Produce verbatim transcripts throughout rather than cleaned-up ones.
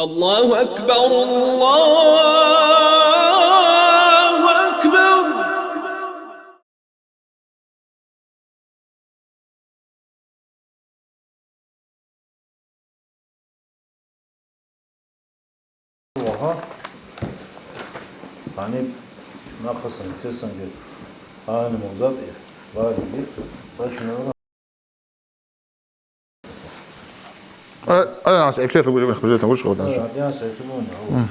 الله أكبر، الله أكبر. Ваха. Гьаниб нахъасан цесанги гьаниб мугъзаб балиги бачунабра. А, а, а, эпсилъун гуж-, гужетан гуж гъодан. А, адян сайтумун, ау. М.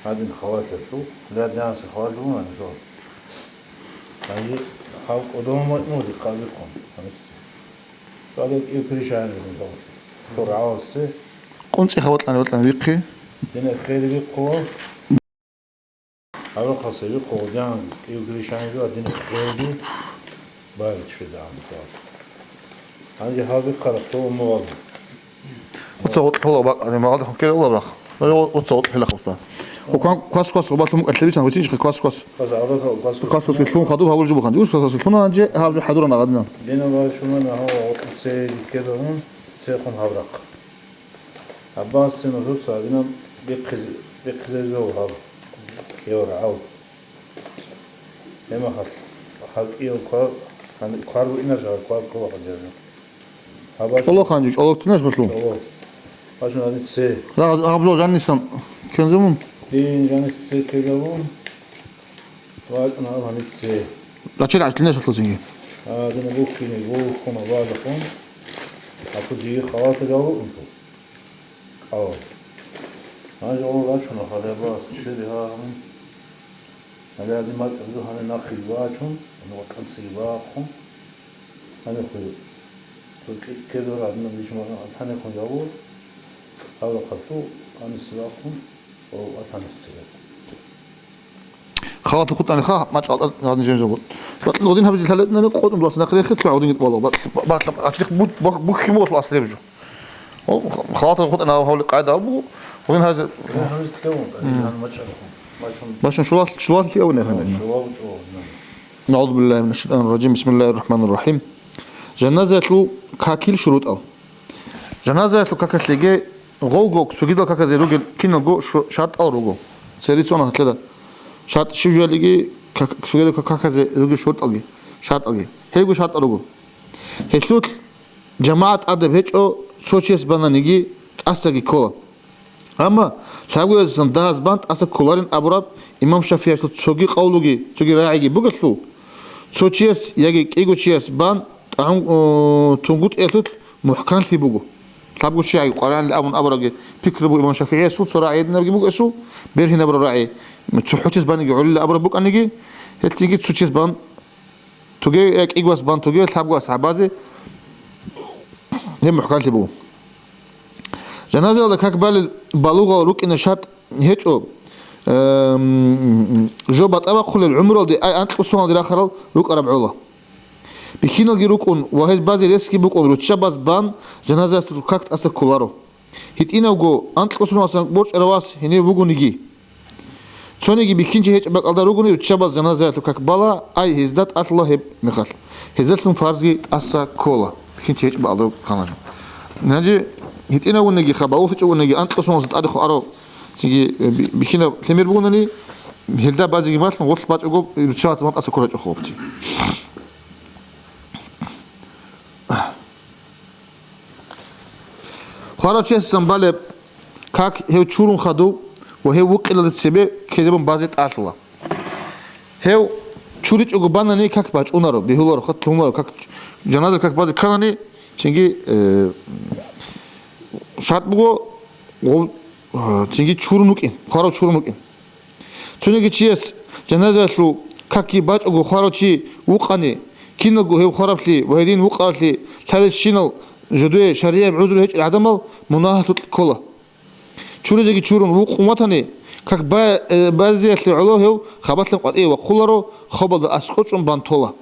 Гьадин халалъалъул, ля адян са халалъул, ан со. Гьаниб гьав кӀодоман мугъди хъалихъун, гьанисса. Гьадин кӀив пришаянин гьав. Тур гьавассе. КъунцӀи хаватӀани ватӀани вихъи. Дина хейри вихъула. Гьабрахъасе вихъула, дян кӀив пришаянин ва дина хейри. Байбит щвезегӀан хъвал. Гьанже гьаб бихъараб хъвал мугъал. Оца гъоркьола бакъ-, мугъал хъвал ккела рахъ. Оца гъоркьола хъвал. О, кван-, квас-квас гъобалъун мукӀалъе бицан, висинчӀха квас-квас. Квас гӀаврат, квас-квас. Квас-квас лъун хадуб гьабулеб жо бухъан. Ус квас-квас лъуна гьанже гьаб жо хӀадурана гъадинан. Дина ва шуна нагьа ва цеги ккезабун, цехун гьаб рахъ. Аббас син гьуса гьадинан бихъизе, бихъизе жо гьаб. КӀевар гӀав. Гьема гьал, гьал кӀияв квар, гьаниб квар букӀинаш, гьал квар ккола гьанже. Гьаб бачун. ЧӀолохъанчи, чӀолохътинаш гьалъул? ЧӀоло. Бачун гьаниб цей. Рагъ-, гьаб жо жанисан ккензабун? Дин жанис цей ккезабун. Ва гьаниб цей. Рачел гӀачлъинаш гьалъул цинги? А, дина бухьине, бухьуна, балахун. Гьалъул жиги халата жаваб унчӀо. Кьал. Гьанже гьал рачуна, гьале Аббас цере гьагьун. Гьале гьадин макьаб жо гьаниб нахъе бачун, гьаниб ватӀан цеги бахъун. Гьаниб хъуй. Цо кӀи-, ккезаб гьадинаб бичӀ-, гьаниб хъуй гьавур. Гьав рахъалъув гьанисе бахъун, ва ватӀанис цере. Халатун хутӀани ха, мачӀ гьалда гьадин жемзабун. БатӀлъун гъодин гьабизе лъалетӀнани, къотӀун дугьасан нахъе рехе, лъугӀа гъодин гьитӀ балагь. БатӀ-, батӀ-, батӀ-, батӀ-, бу-, бу-, бухьи мугъ лъугьа аслеб жо. О, халатун хутӀани гьав гьавли къайда абу, гъодин гьазе. Гъодин гьабизе лъугьун, гьаниб мачӀ гьавун. Бачун. Бачун шулал-, шулал лъугьа гьаниб. Шулал чӀо, на. НагӀузубиллагьи минаш-шайтӀанир-ражим. Бисмиллагьир-рахӀманир-рахӀим. Жаназаялъул какил шурутӀал. Жаназаялъул какалъеги гъолго цогидал каказе ругел киналго шу-, шартӀал руго. Церицун гьалъеда. ШартӀ щиб жоялиги как-, цогидал каказе ругел шуртӀалги, шартӀалги. Гьебго шартӀал руго. Гьелъул жамагӀат тӀадаб гьечӀо, цо чияс бананиги тӀасаги ккола. Амма лъабгояздасан дагьаз бан тӀаса кколарин абураб имам ШафигӀиясул цоги къавлуги, цоги рагӀиги бугелъул, цо чияс яги кӀиго чияс бан тӀагӀун, о, тунгутӀиялъулъ мухӀканлъи буго. Лъабго чияги къваригӀанилан абун абурабги пикру буго имам ШафигӀиясул, цо рагӀи гьединабги буго эсул, бергьинабураб рагӀи, цохӀо чияс баниги гӀолила абураб букӀаниги, гьецинги цо чияс бан Туге, э, кӀигвас бан туге, лъабго асхӀабазе гьеб мухӀканлъи буго. Жаназаялда как балел балугъал рукӀине шартӀ гьечӀо, эм, жо батӀа бахъулел гӀумруялде, ай анкьго соналде рахарал рукӀараб гӀола. Бихьиналги рукӀун ва гьез базе ресги букӀун, руччабаз бан жаназаялъул как тӀаса кколаро. ГьитӀинавго, анкьго соналдасан борчӀарав вас гьенив вугониги, цониги бихьинчи гьечӀеб бакӀалда ругони, руччабаз жаназаялъул как бала, ай, гьезда тӀалъула гьеб мехалъ. Гьезалъун фарзги тӀаса ккола, бихьинчи гьечӀеб бакӀалда ругони. Гьанже гьитӀинавгониги, хабалулъичӀогониги, анкьго соналдасан тӀадехун арав цинги, э, би-, бихьинаб лъимер бугони, гьелда базеги малъун, гъорлъ бачӀого, руччабаз бан тӀаса кколаричӀо хобци. Хварав чиясдасан балеб как гьев чурун хадув ва гьев вукъиналде цебе ккезабун базе тӀалъула. Гьев чуричӀого банани как бачӀунаро, бегьуларо, хатӀ лъугьунаро, как жаназа как базе кканани, цинги, э, шартӀ буго, гъов-, а, цинги чурун вукӀин, хварав чурун вукӀин. Цониги чияс жаназаялъул какги бачӀого хварав чи вукъани, киналго гьев хвараблъи ва гьедин вукъараблъи лъалелщинал жидее шаригӀияб гӀузру гьечӀел гӀадамал мунагьалъукь ккола. Чуризеги чурун вукъун ватани, как ба-, э, базеялъе гӀоло гьев хабалъан къватӀиве вахъуларо, хобалда аскӀор чӀун бан тола.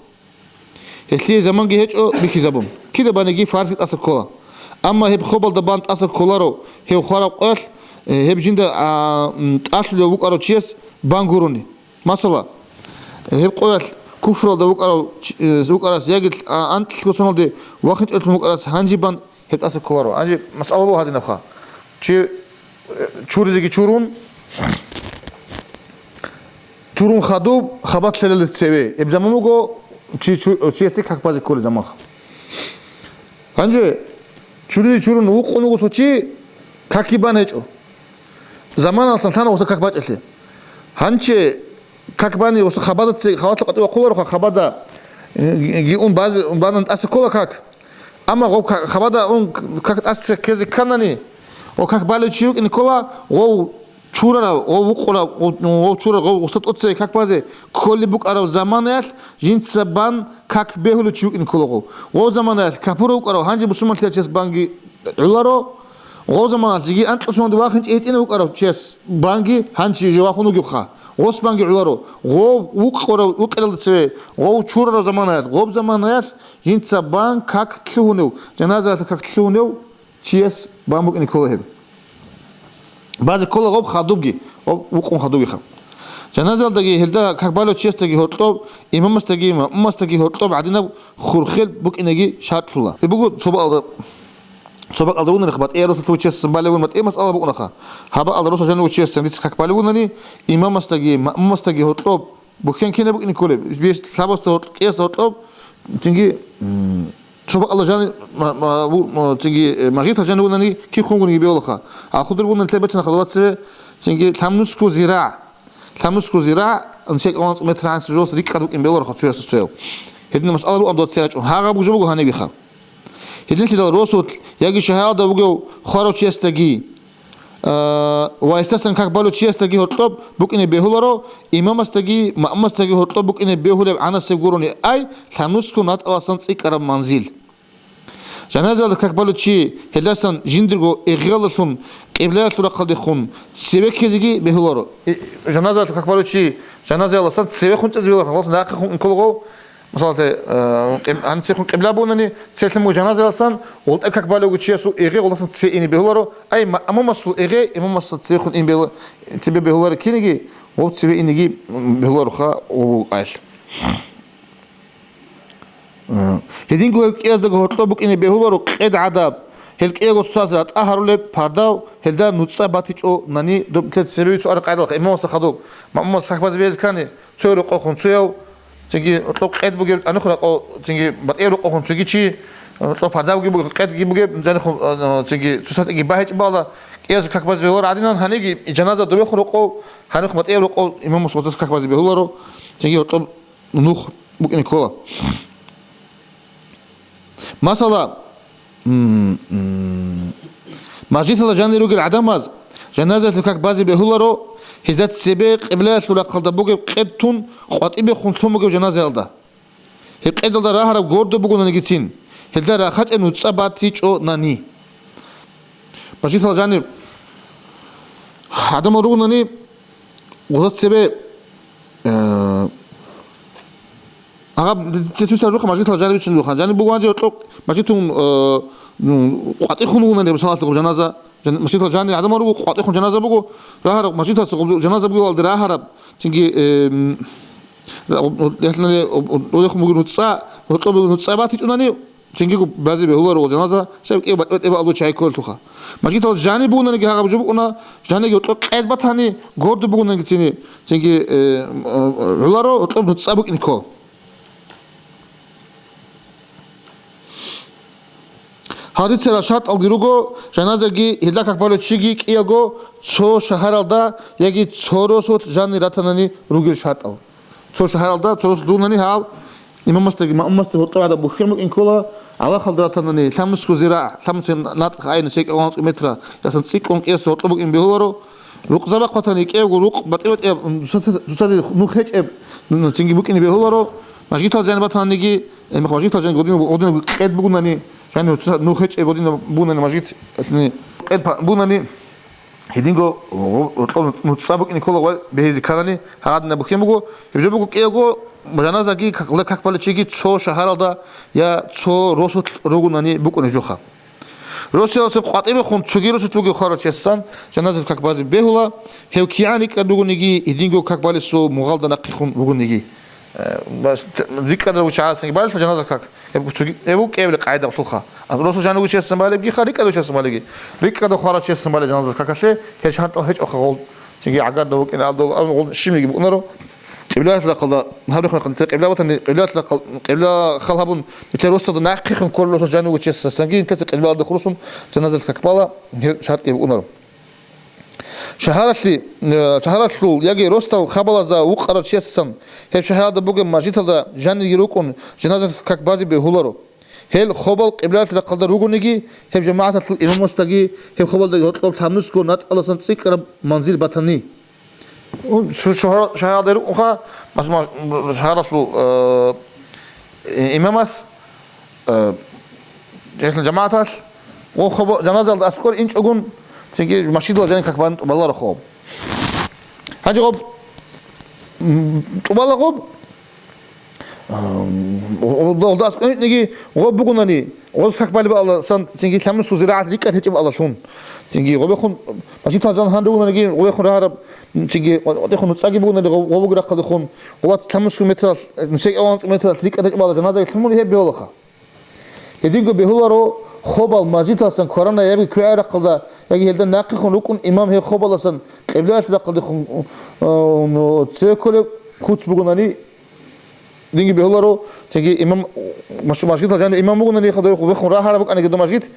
Гьелъие заманги гьечӀо бихьизабун. Кида баниги фарзги тӀаса ккола. Амма гьеб хобалда бан тӀаса кколаро гьев хвараб къоялъ, э, гьеб жинда, а, м, тӀалъулев вукӀарав чияс бан гурони. Масала, э, гьеб къоялъ куфралда вукӀарав чи-, э, вукӀарас яги, а, анкьго соналде вахинчӀелъун вукӀарас гьанже бан гьеб тӀаса кколаро. Гьанже масъала буго гьадинабха. Чи Чуризеги чурун, чурун хадуб хабалъ лъелалде цеве. Гьеб заман буго чи-, чу-, чиясде как базе кколеб заман. Гьанже чуризе чурун вукъун вуго цо чи, какги бан гьечӀо. Заманалъан лъана гъоса как бачӀелъе. Гьанже как бани гъоса хабада цеве, хабалъа къватӀив вахъулароха, хабада, э, ги ун базе, банан тӀаса ккола как. Амма гъов ка-, хабада ун как тӀаса ккезе кканани, гъов как балев чи вукӀине ккола, гъов чурарав, гъов вукъурав, гъов, гъов чурарав, гъов гъоса тӀоцеве как базе кколеб букӀараб заманаялъ жинца бан как бегьулев чи вукӀине ккола гъов. Гъов заманаялъ капурав вукӀарав гьанже бусурманлъиялъ чияс банги гӀоларо, гъов заманалъ жеги анкьусунде вахинчӀей гьитӀинав вукӀарав чияс банги гьанже жо вахун вугевха, гъос банги гӀоларо. Гъов вукъурав, вукъаралда цеве, гъов чурарав заманаялъ, гъоб заманаялъ жинца бан как лъугьунев, жаназаялъул как лъугьунев чияс бан букӀине ккола гьеб. Базе ккола гъоб хадубги, гъоб вукъун хадубгиха. Жаназаялдаги гьелда как балев чиясдаги гьоркьоб, имамасдаги, маъмумасдаги гьоркьоб гӀадинаб хурхел букӀинеги шартӀлъула. Гьеб буго цо бакӀалда, цо бакӀалда вунариха, батӀияб росулъ вугев чиясдасан балеб бугони батӀияб масъала букӀунаха. Гьаб бакӀалда росулъ жанив вугев чиясдасан дица как балеб бугони, имамасдаги, маъмумасдаги гьоркьоб бухьен кинаб букӀине кколеб? Бес лъабасда гьоркь-, кӀиясда гьоркьоб, цинги, м, цо бакӀалда жани-, ма-, ма-, ву-, ма-, цинги, э, мажгиталъ жанив вугони кихун вугониги бегьулаха. Ахудур вугони лъеб бецина халвацеве, цинги лъабнусго зира. Лъабнусго зира, анцӀила кӀалгӀанцӀ метр гӀанцӀ жос рикӀкӀад букӀин бегьулароха цоясда цояв. Гьедин масъала буго абдуцци рачӀун. Гьагъаб жо буго гьанибиха. Гьединлъидал росулъ яги шагьаралда вугев хварав чиясдаги, а, ва гьесдасан как балев чиясдаги гьоркьоб букӀине бегьуларо, имамасдаги, маъмумасдаги гьоркьоб букӀине бегьулеб гӀанасеб гурони ай, лъабнусго натӀаласан цӀикӀкӀараб манзил. Жаназаялда как балев чи гьелдасан жиндирго эгъиялдалъун къиблаялъул рахъалдехун цеве ккезеги бегьуларо. Э, жаназаялда как балев чи жаназаялдасан цевехун чӀезе бегьуларо, гьалас нахъехун инколго, Мисалалъе, э, къиб-, гьанцехун къибла бунани, целъун буго жаназаялдасан, гъултӀа как балев вугев чиясул эгъи гъуласан цеве ине бегьуларо, ай, ма-, маъмумасул эгъи имамасда цевехун ин бегьула-, цебе бегьуларо киниги, гъов цеве инеги бегьулароха гъов аялъ. Э, гьединго гьев кӀияздаго гьоркьоб букӀине бегьуларо къед гӀадаб, гьел кӀиего цоцазе ратӀа гьарулеб пардав, гьелда нуцӀа батичӀонани, доб-, цебе цо ара къайдалха, имамасда хадуб, маъмумасда как базе бегьизе ккани, цояв рокъовхун цояв, цинги гьоркьоб къед бугеб, анухъ ракъо, цинги батӀияб рокъовхун цоги чи, гьоркьоб парда бугеб, къедги бугеб, жанихъ, а, цинги цоцаздаги багьичӀеб бала, кӀиязда как базе бегьуларо гӀадинан, гьанибги жаназа добехун рокъов, гьанихъ батӀияб рокъов имамасда как базе бегьуларо, цинги гьоркьоб нух букӀине ккола. Масала, м, м, мажгиталда жанир ругел гӀадамаз жаназаялъул как базе бегьуларо, гьезда цебе къиблаялъул рахъалда бугеб къед тун къватӀибехун лъун бугеб жаназаялда. Гьеб къедалда рагьараб гордо бугонанигицин, гьелда рахачӀеб нуцӀа батичӀонани. Мажгиталда жанир гӀадамал ругонани, гъозда цебе, э, Агъаб, дес мисал жо-, мажгиталда жаниб бицунеб буго. Жаниб буго гьанже гьоркьоб мажгитун, э, ну, къватӀихун вугони, мисалалъе, жаназа, жан-, мажгиталда жанир гӀадамал руго, къватӀихун жаназа буго, рагьараб, мажгиталдаса жаназа бугебалде рагьараб, цинги, э, м, ра-, ра-, рехнани, ра-, рехун буго нуцӀа, гьоркьоб нуцӀа батичӀонани, цинги базе бегьуларо жаназа, щай кӀияб батӀи-батӀияб алу чай кколелъулха. Мажгиталда жаниб бугонаниги гьагъаб жо букӀуна, жаниги гьоркьоб къед батани, гордо бугонанигицин, цинги, э, э, гӀоларо, гьоркьоб нуцӀа букӀине ккола. Гьал рицарал шартӀалги руго, жаназаги, гьелда как балев чиги кӀиялго цо шагьаралда яги цо росулъ жанир ратанани ругел шартӀал. Цо шагьаралда, цо росулъ ругонани гьав имамасдаги маъмумасдаги гьоркьоб гӀадаб бухьен букӀин ккола, гӀалахалда ратанани, лъабнусго зира, лъабнусе натӀах айна, щай кӀалгӀанцӀ метра, ясалъ цӀикӀкӀун кӀиясда гьоркьоб букӀин бегьуларо, рукъзабахъ батани кӀиявго рукъ батӀи-батӀияб, цоцазе нух гьечӀеб, ну, цинги букӀине бегьуларо, мажгиталда жаниб батаниги, э, мажгиталда жаниб гъодинаб, гъодинаб къед бугонани, жаниб цоцазе нух гьечӀеб гъодинаб бугонани мажгит, э, къед па-, бугонани, гьединго гьоркьоб нуцӀа букӀине ккола ва бегьизе кканани гьагъадинаб бухьен буго. Гьеб жо буго кӀиявго жаназаги как-, как балев чиги цо шагьаралда я цо росулъ ругонани букӀунеб жоха. Росиялдасан къватӀибехун цоги росулъ бугев хварав чиясдасан жаназаялъул как базе бегьула, гьев кигӀан рикӀкӀад ругониги, гьединго как балесул мугъалда нахъехун вугониги. Э, бас, т-, рикӀкӀадав вугев чиясанги балеб жаназа как? Гьеб цоги, гьеб кӀиабилеб къагӀида гьабулха. А росулъ жанив вугев чиясанги балебгиха, рикӀкӀадав чиясанги балебги. РикӀкӀадав хварав чиясанги балеб жаназа какалъе, гьел шартӀал гьечӀоха гъол. Цинги гӀагардав вукӀин абдул, аб-, гъол щибниги букӀунаро. Къиблаялъул рахъалда, гьаб рехун къибла батани, къиблаялъул рахъал-, къибла хал гьабун, нилъер росдалда нахъехун кколел росулъ жанив вугев чиясанги, нилъеца къиблаялда хурусун жаназа как бала, гьел шартӀги букӀунаро. Шагьаралъи-, э, шагьаралъул яги росдал хабалазда вукъарав чиясасан гьеб шагьаралда бугеб мажгиталда жанирги рукӀун жаназа как базе бегьуларо. Гьел хобал къиблаялъул рахъалда ругониги, гьеб жамагӀаталъул имамасдаги, гьеб хобалдаги гьоркьоб лъабнусго натӀаласан цӀикӀкӀараб манзил батани. Ун шу-, шугьа-, шагьаралда рукӀунха, мас-, мас-, шагьаралъул, э, имамас, э, гьелъул жамагӀаталъ, ва хоб-, жаназалда аскӀор инчӀогун, цинги машгидалда жанир как бан тӀубаларо хоб. Гьанже гъоб, м, тӀубала гъоб, ам, гъоб, гъоб аскӀор инчӀниги гъоб бугунани, гъоз как балеб аласан, цинги лъабнусго зирагӀат рикӀкӀад гьечӀеб алалъун. Цинги гъобехун, машгитал жан гьан ругонаниги, гъобехун рагьараб, цинги гъотӀехун нуцӀаги бугунани, гъоб-, гъобги рахъалдехун, гъобац лъабнусго метралъ, нусекӀ аван цӀу метралъ рикӀкӀад гьечӀеб ала жаназаги лъумун гьеб бегьулаха. Гьединго бегьуларо, хобал мажгиталсан кваранай яги квегӀай рахъалда, яги гьелда нахъехун рукӀун имам гьеб хобаласан къиблаялъул рахъалдехун, э, ну, цеве кколеб куц бугунани, гьединго бегьуларо, цинги имам, маш-, мажгитал жанив имам бугунани, хадув вехун рагьараб букӀаниги дов мажгит,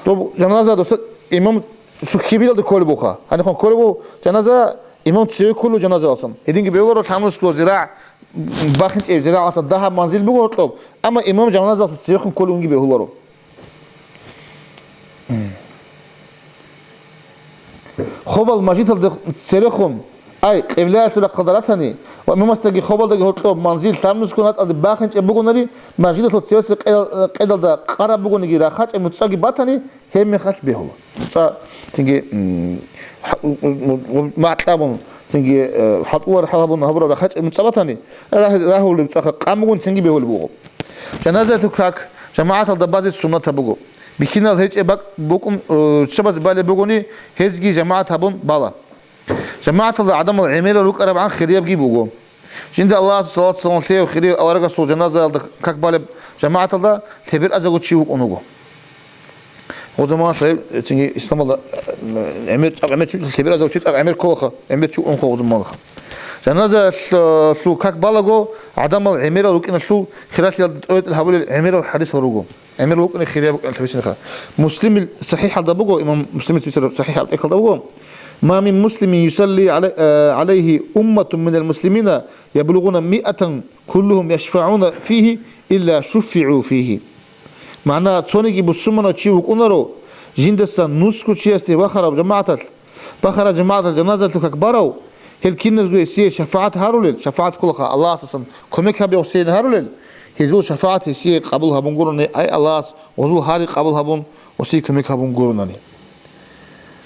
доб жаназа доса имам сухьибилалда кколеб буха. Гьанихъун кколеб бу жаназа, имам цеве кколев жаназаласан. Гьединго бегьуларо, лъабнусго зирагӀ бахинчӀеб зирагӀалъа дагьаб манзил буго гьоркьоб, амма имам жаназалъа цевехун кколевунги бегьуларо. Хобал мажгиталде церехун, ай, къиблаялъул рахъалда ратани ва имамасдаги хобалдаги гьоркьоб манзил лъабнусго натӀалде бахинчӀеб бугонари, мажгиталъул цевеса къедал-, къедалда къараб бугониги рахачӀеб нуцӀаги батани, гьеб мехалъ бегьула. НуцӀа, цинги, м, хӀа-, у-, у-, у-, макьабун, цинги, э, хӀатӀула рахӀал гьабун гьабураб рахачӀеб нуцӀа батани, рагь-, рагьулеб цӀаха къан бугун цинги бегьулеб буго. Жаназаялъул как жамагӀаталда базе суннатаб буго. Бихьинал гьечӀеб бакӀ букӀун, э, чӀабазе балеб бугони, гьезги жамагӀат гьабун бала. ЖамагӀаталда гӀадамал гӀемерал рукӀарабгӀан хириябги буго. Жинда Аллагьасул салат-салам лъеяв хирияв аварагасул жаназаялда как балеб жамагӀаталда лъеберабазего чи вукӀун вуго. Гъо заманалъ гьеб, цинги исламалда, э, гӀемер, цӀакъ гӀемер чи, лъеберабазего чи цӀакъ гӀемер кколаха, гӀемер чи вукӀун вуго гъо заманалъха. Жаназаялъул как балаго гӀадамал гӀемерал рукӀиналъул хиралъиялда тӀоятӀил гьабулел гӀемерал хӀадисал руго. ГӀемер вукӀине хирияб букӀиналъ бицинха. Муслимил СахӀихӀалда буго, имам Муслимил бицараб СахӀихӀ аб тӀехьалда буго: «Ма мин муслимин юсалли гӀалай-, э, гӀалайгьи умматун минал муслимина яблугъуна миатан куллугьум яшфагӀуна фигьи илла шуффигӀу фигьи». МагӀна: цониги бусурманав чи вукӀунаро, жиндасан нусго чиясде вахараб жамагӀаталъ, бахараб жамагӀаталъ жаназаялъул как барав, гьел киназго гьесие шафагӀат гьарулел, шафагӀат кколаха Аллагьасдасан кумек гьабиялъ гьесие гьарулел, гьезул шафагӀат гьесие къабул гьабун гурони, ай Аллагьас гъозул гьари къабул гьабун, гьесие кумек гьабун гуронани.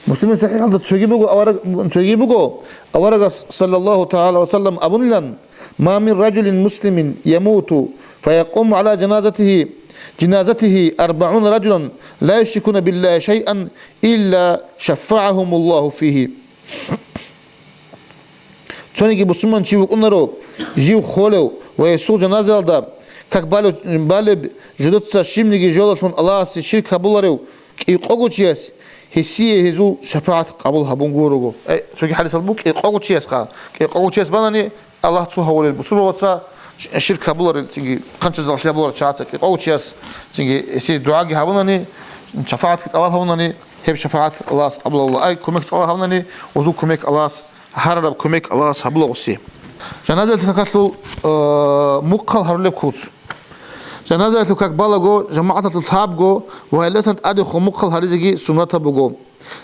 Муслимил СахӀихӀалда цоги буго, авараг-, цоги буго, аварагас, саллаллагьу тагӀала ва саллам, абунилан: «Ма мин ражулин муслимин ямуту, фаякъуму гӀала жаназатигьи, жаназатигьи арбагӀуна ражулан ла юшрикуна биллагьи шайъан, илла шаффагӀагьумуллагьу фигьи». Цониги бусурман чи вукӀунаро, жив холев ва гьесул жаназаялда как балев-, балеб жидеца щибниги жоялъун Аллагьасе ширк гьабуларев кӀикъого чияс, гьесие гьезул шафагӀат къабул гьабун гуро. Э, цоги хӀадисал буго, кӀикъого чиясха. КӀикъого чияс банани, Аллагь цо гьавулел, бусурбабаца ширк гьабуларел, цинги хъанчӀезалъ гьабуларел чагӀаца кӀикъого чияс, цинги гьесие дугӀаги гьабунани, шафагӀатги тӀалаб гьабунани, гьеб шафагӀат Аллагьас къабул гьабула. Ай, кумек тӀалаб гьабунани, гъозул кумек Аллагьас, гьарараб кумек Аллагьас гьабула гъосие. Жаназаялъул какалъул, э, мухъал гьарулеб куц. Жаназаялъул как балаго, жамагӀаталъул лъабго ва гьелдасан тӀадехун мухъал гьаризеги суннатаб буго.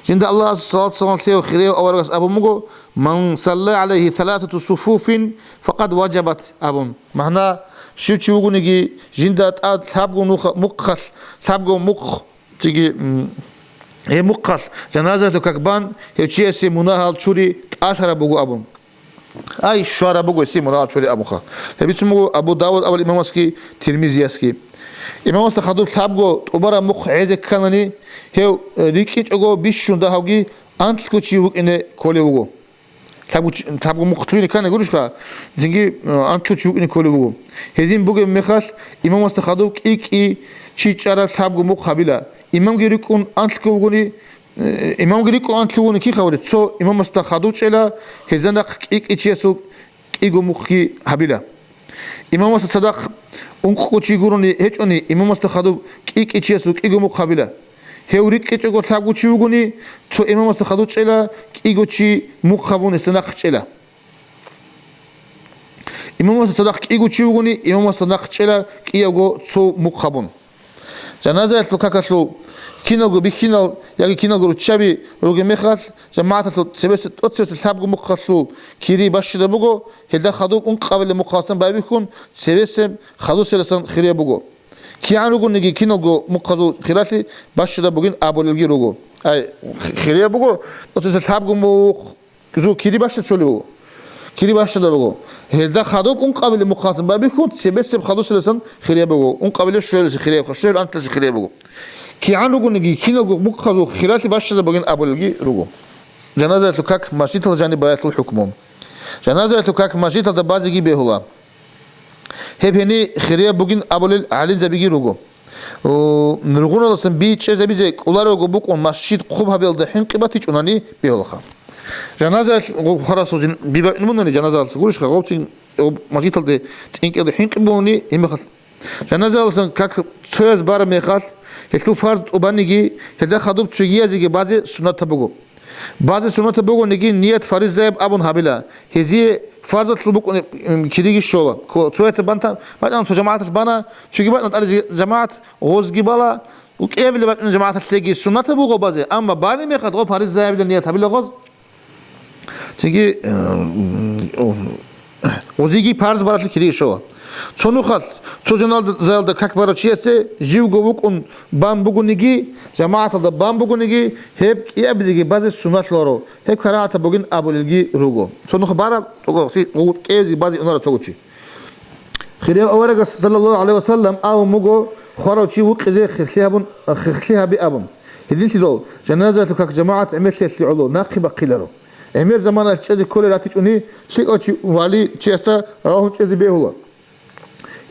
Жинда Аллагьасул салат-салам лъеяв хирияв аварагас абун буго: «Ман салла гӀалайгьи саласату суфуфин, факъад важабат», – абун. МагӀна: щив чи вугониги, жинда тӀад лъабго нуха-, мухъалъ, лъабго мухъ, цинги, м, гьеб мухъалъ жаназаялъул как бан, гьев чиясе мунагьал чури тӀалъараб буго абун. Ай, щвараб буго гьесие мунагьал чури абунха. Гьеб бицун буго Абу Давуд абулеб имамасги, Тирмизиясги. Имамасда хадуб лъабго тӀубараб мухъ гӀезе кканани, гьев, э, рикӀкӀинчӀого бищун дагьавги анлъго чи вукӀине кколев вуго. Лъабго чи-, лъабго мухъ лъугьине ккани гурищха, цинги, э, анлъго чи вукӀине кколеб буго. Гьедин бугеб мехалъ, имамасда хадуб кӀи-кӀи чи чӀараб лъабго мухъ гьабила. Имамги рикӀкӀун анлъго вугони, э, имамги рикӀкӀун анлъго вугони кин хабари, цо имамасда хадуб чӀела, гьезда нахъ кӀи-кӀи чиясул кӀиго мухъги гьабила. Имамасда цадахъ ункъго чи гурони гьечӀони, имамасда хадуб кӀи-кӀи чиясул кӀиго мухъ гьабила. Гьев рикӀкӀичӀого лъабго чи вугони, цо имамасда хадуб чӀела кӀиго чи мухъ гьабун гьесда нахъ чӀела. Имамасда цадахъ кӀиго чи вугони, имамасда нахъ чӀела кӀиявго цо мухъ гьабун. Жаназаялъул какалъул киналго бихьинал яги киналго руччаби ругеб мехалъ, жамагӀаталъул цебесеб, тӀоцебесеб лъабго мухъалъул кири бащадаб буго, гьелда хадуб ункъабилеб мухъаласан байбихьун, цебесеб хадуселасан хирияб буго. КигӀан ругониги киналго мухъазул хиралъи бащадаб бугин абулелги руго. Ай, хирияб буго, тӀоцебесеб лъабго мухъ зул кири бащад щолеб буго. Кири бащадаб буго. Гьелда хадуб ункъабилеб мухъаласан байбихьун, цебесеб хадуселасан хирияб буго. Ункъабилеб щуялъе хирияб, щуяб анлъалъе хирияб буго. КигӀан ругониги киналго мухъазул хиралъи бащадаб бугин абулелги руго. Жаназаялъул как масжидалда жаниб баялъул хӀукму. Жаназаялъул как масжидалда базеги бегьула. Гьеб гьениб хирияб бугин абулел гӀалимзабиги руго. О, ругъуналасан би чӀезабизе кӀоларого букӀун масжид хъуб гьабиялда хӀинкъи батичӀунани бегьулаха. Жаназа гъо-, хварасул жин-, би бакӀин бугони жаназалъ гурищха, гъовцин, о, масжидалде тӀинкӀелде хӀинкъи бугони гьеб мехалъ. Жаназаласан как цояз бараб мехалъ, гьелъул фарз тӀубаниги, гьелда хадуб цогиязеги базе суннатаб буго. Базе суннатаб бугониги, ният фаризаяб абун гьабила. Гьезие фарзалъул букӀунеб, м, кириги щола. Ко-, цояца бан-, бачӀана цо жамагӀаталъ бана, цоги бачӀана тӀаризе жамагӀат, гъозги бала, кӀиабилеб бачӀана жамагӀаталъеги суннатаб буго базе, амма балеб мехалъ гъо фаризаябилан ният гьабила гъоз. Цинги, э, м, о, Гъозиги парз баралъе кири щола. Цо нухалъ, цо жаназаялда как барав чиясе живго вукӀун бан бугониги, жамагӀаталда бан бугониги, гьеб кӀиабизеги базе суннат лъугьаро, гьеб карагьатаб бугин абулелги руго. Цо нух бараб, тӀокӀаб си-, гъу-, кӀиабизе базе унарав цо чи. Хирияв аварагас, саллаллагьу гӀалайгьи ва саллам, абун буго, хварав чи вукъизе хихлъи гьабун, хихлъи гьаби абун. Гьединлъидал жаназаялъул как жамагӀат гӀемерлъиялъе гӀоло нахъе бахъиларо. ГӀемер заманалъ чӀезе кколел ратичӀони, лъикӀав чи вали чиясда рагьун чӀезе бегьула.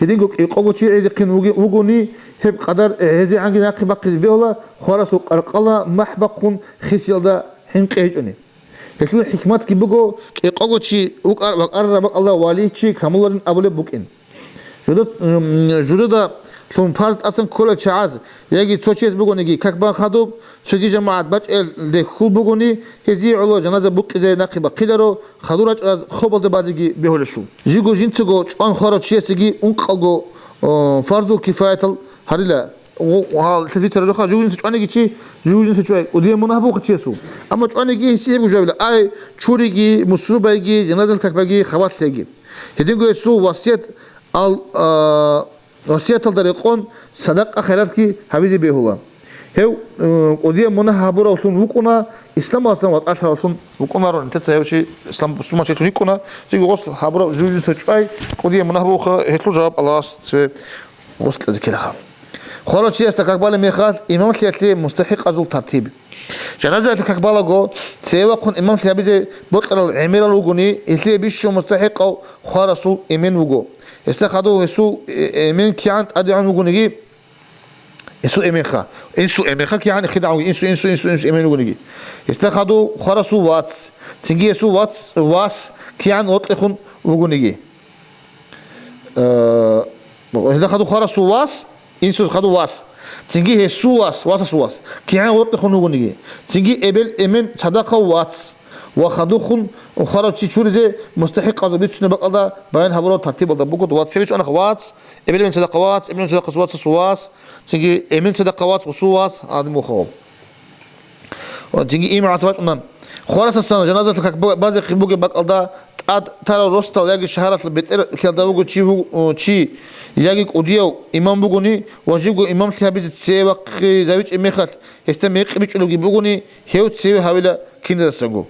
Гьединго кӀикъого чи гӀезехъин вуги-, вугони, гьеб къадар гӀезегӀанги нахъе бахъизе бегьула, хварасул къаркъала махӀ бахъун хисиялда хӀинкъи гьечӀони. Гьелъул хӀикматги буго, кӀикъого чи вукӀар-, вакӀарараб бакӀалда вали чи камуларин абулеб букӀин. Жуда-, м, жудада лъун парз тӀасан ккола чагӀаз, яги цо чияс бугониги, как бан хадуб, цоги жамагӀат бачӀиялде хьул бугони, гьезие гӀоло жаназа букъизе нахъе бахъиларо, хадур рачӀараз хобалда базеги бегьулелъул. Жиго жинцаго чӀван хварав чиясеги ункъалго, о, фарзул кифаятал гьарила. О, гьал, лъица бицараб жоха, жугьунса чӀваниги чи, жугьунса чӀвай, кӀудияб мунагь бугьха чиясул. Амма чӀваниги гьесие гьеб жавила, ай, чуриги, мусрубайги, жаназал какбаги, хабалъ лъеги. Гьединго гьесул васият ал-, а, васияталда рекъон садакъа-хайратги гьабизе бегьула. Гьев, э, кӀудияб мунагь гьабуравлъун вукӀуна, исламаласан ватӀалъаравлъун вукӀунаро, нилъеца гьев чи ислам бусурманчилъун йикӀуна, жиги гъос гьабурав жугьунса чӀвай, кӀудияб мунагь бугьха, гьелъул жаваб Аллагьас цеве гъорлъ кьезе ккелаха. Хварав чиясда как балеб мехалъ, имамлъиялъе мустахӀикъазул тартиб. Жаназаялъе как балаго, цеве вахъун имамлъи гьабизе бокьарал гӀемерал ругони, гьелъие бищун мустахӀикъав хварасул эмен вуго. Гьесда хадув гьесул, э, эмен кигӀан тӀадегӀан вугониги, гьесул эменха. Инсул эменха кигӀан хидагӀан вугониги, инсу, инсу, инсу, инсу эмен вугониги. Гьесда хадув хварасул вац, цинги гьесул вац, вас кигӀан вокьихун вугониги. Э, гьелда хадув хварасул вас, инсуз хадув вас. Цинги гьесул вас, васасул вас. КигӀан вокьихун вугониги. Цинги эбел-эмен цадахъав вац. Ва хадухъун хварав чи чуризе мустахӀикъазул бицунеб бакӀалда баян гьабурал тартибалда буго, ва цебе чӀванахъ вац, эбел-эмен цадахъав вац, эбел-эмен цадахъав вацасул вас, цинги эмен цадахъав вац, гъусул вас, гӀадин мухъав. Ва цинги имгӀас бачӀуна. Хварасасан жаназалъул как ба-, базехъин бугеб бакӀалда тӀад тарав росдал яги шагьаралъул бетӀерлъиялда вуго чи ву-, о, чи, яги кӀудияв имам бугони ва живго имамлъи гьабизе цеве вахъизавичӀеб мехалъ, гьесда мекъи бичӀчӀулебги бугони, гьев цеве гьавила киназасаго.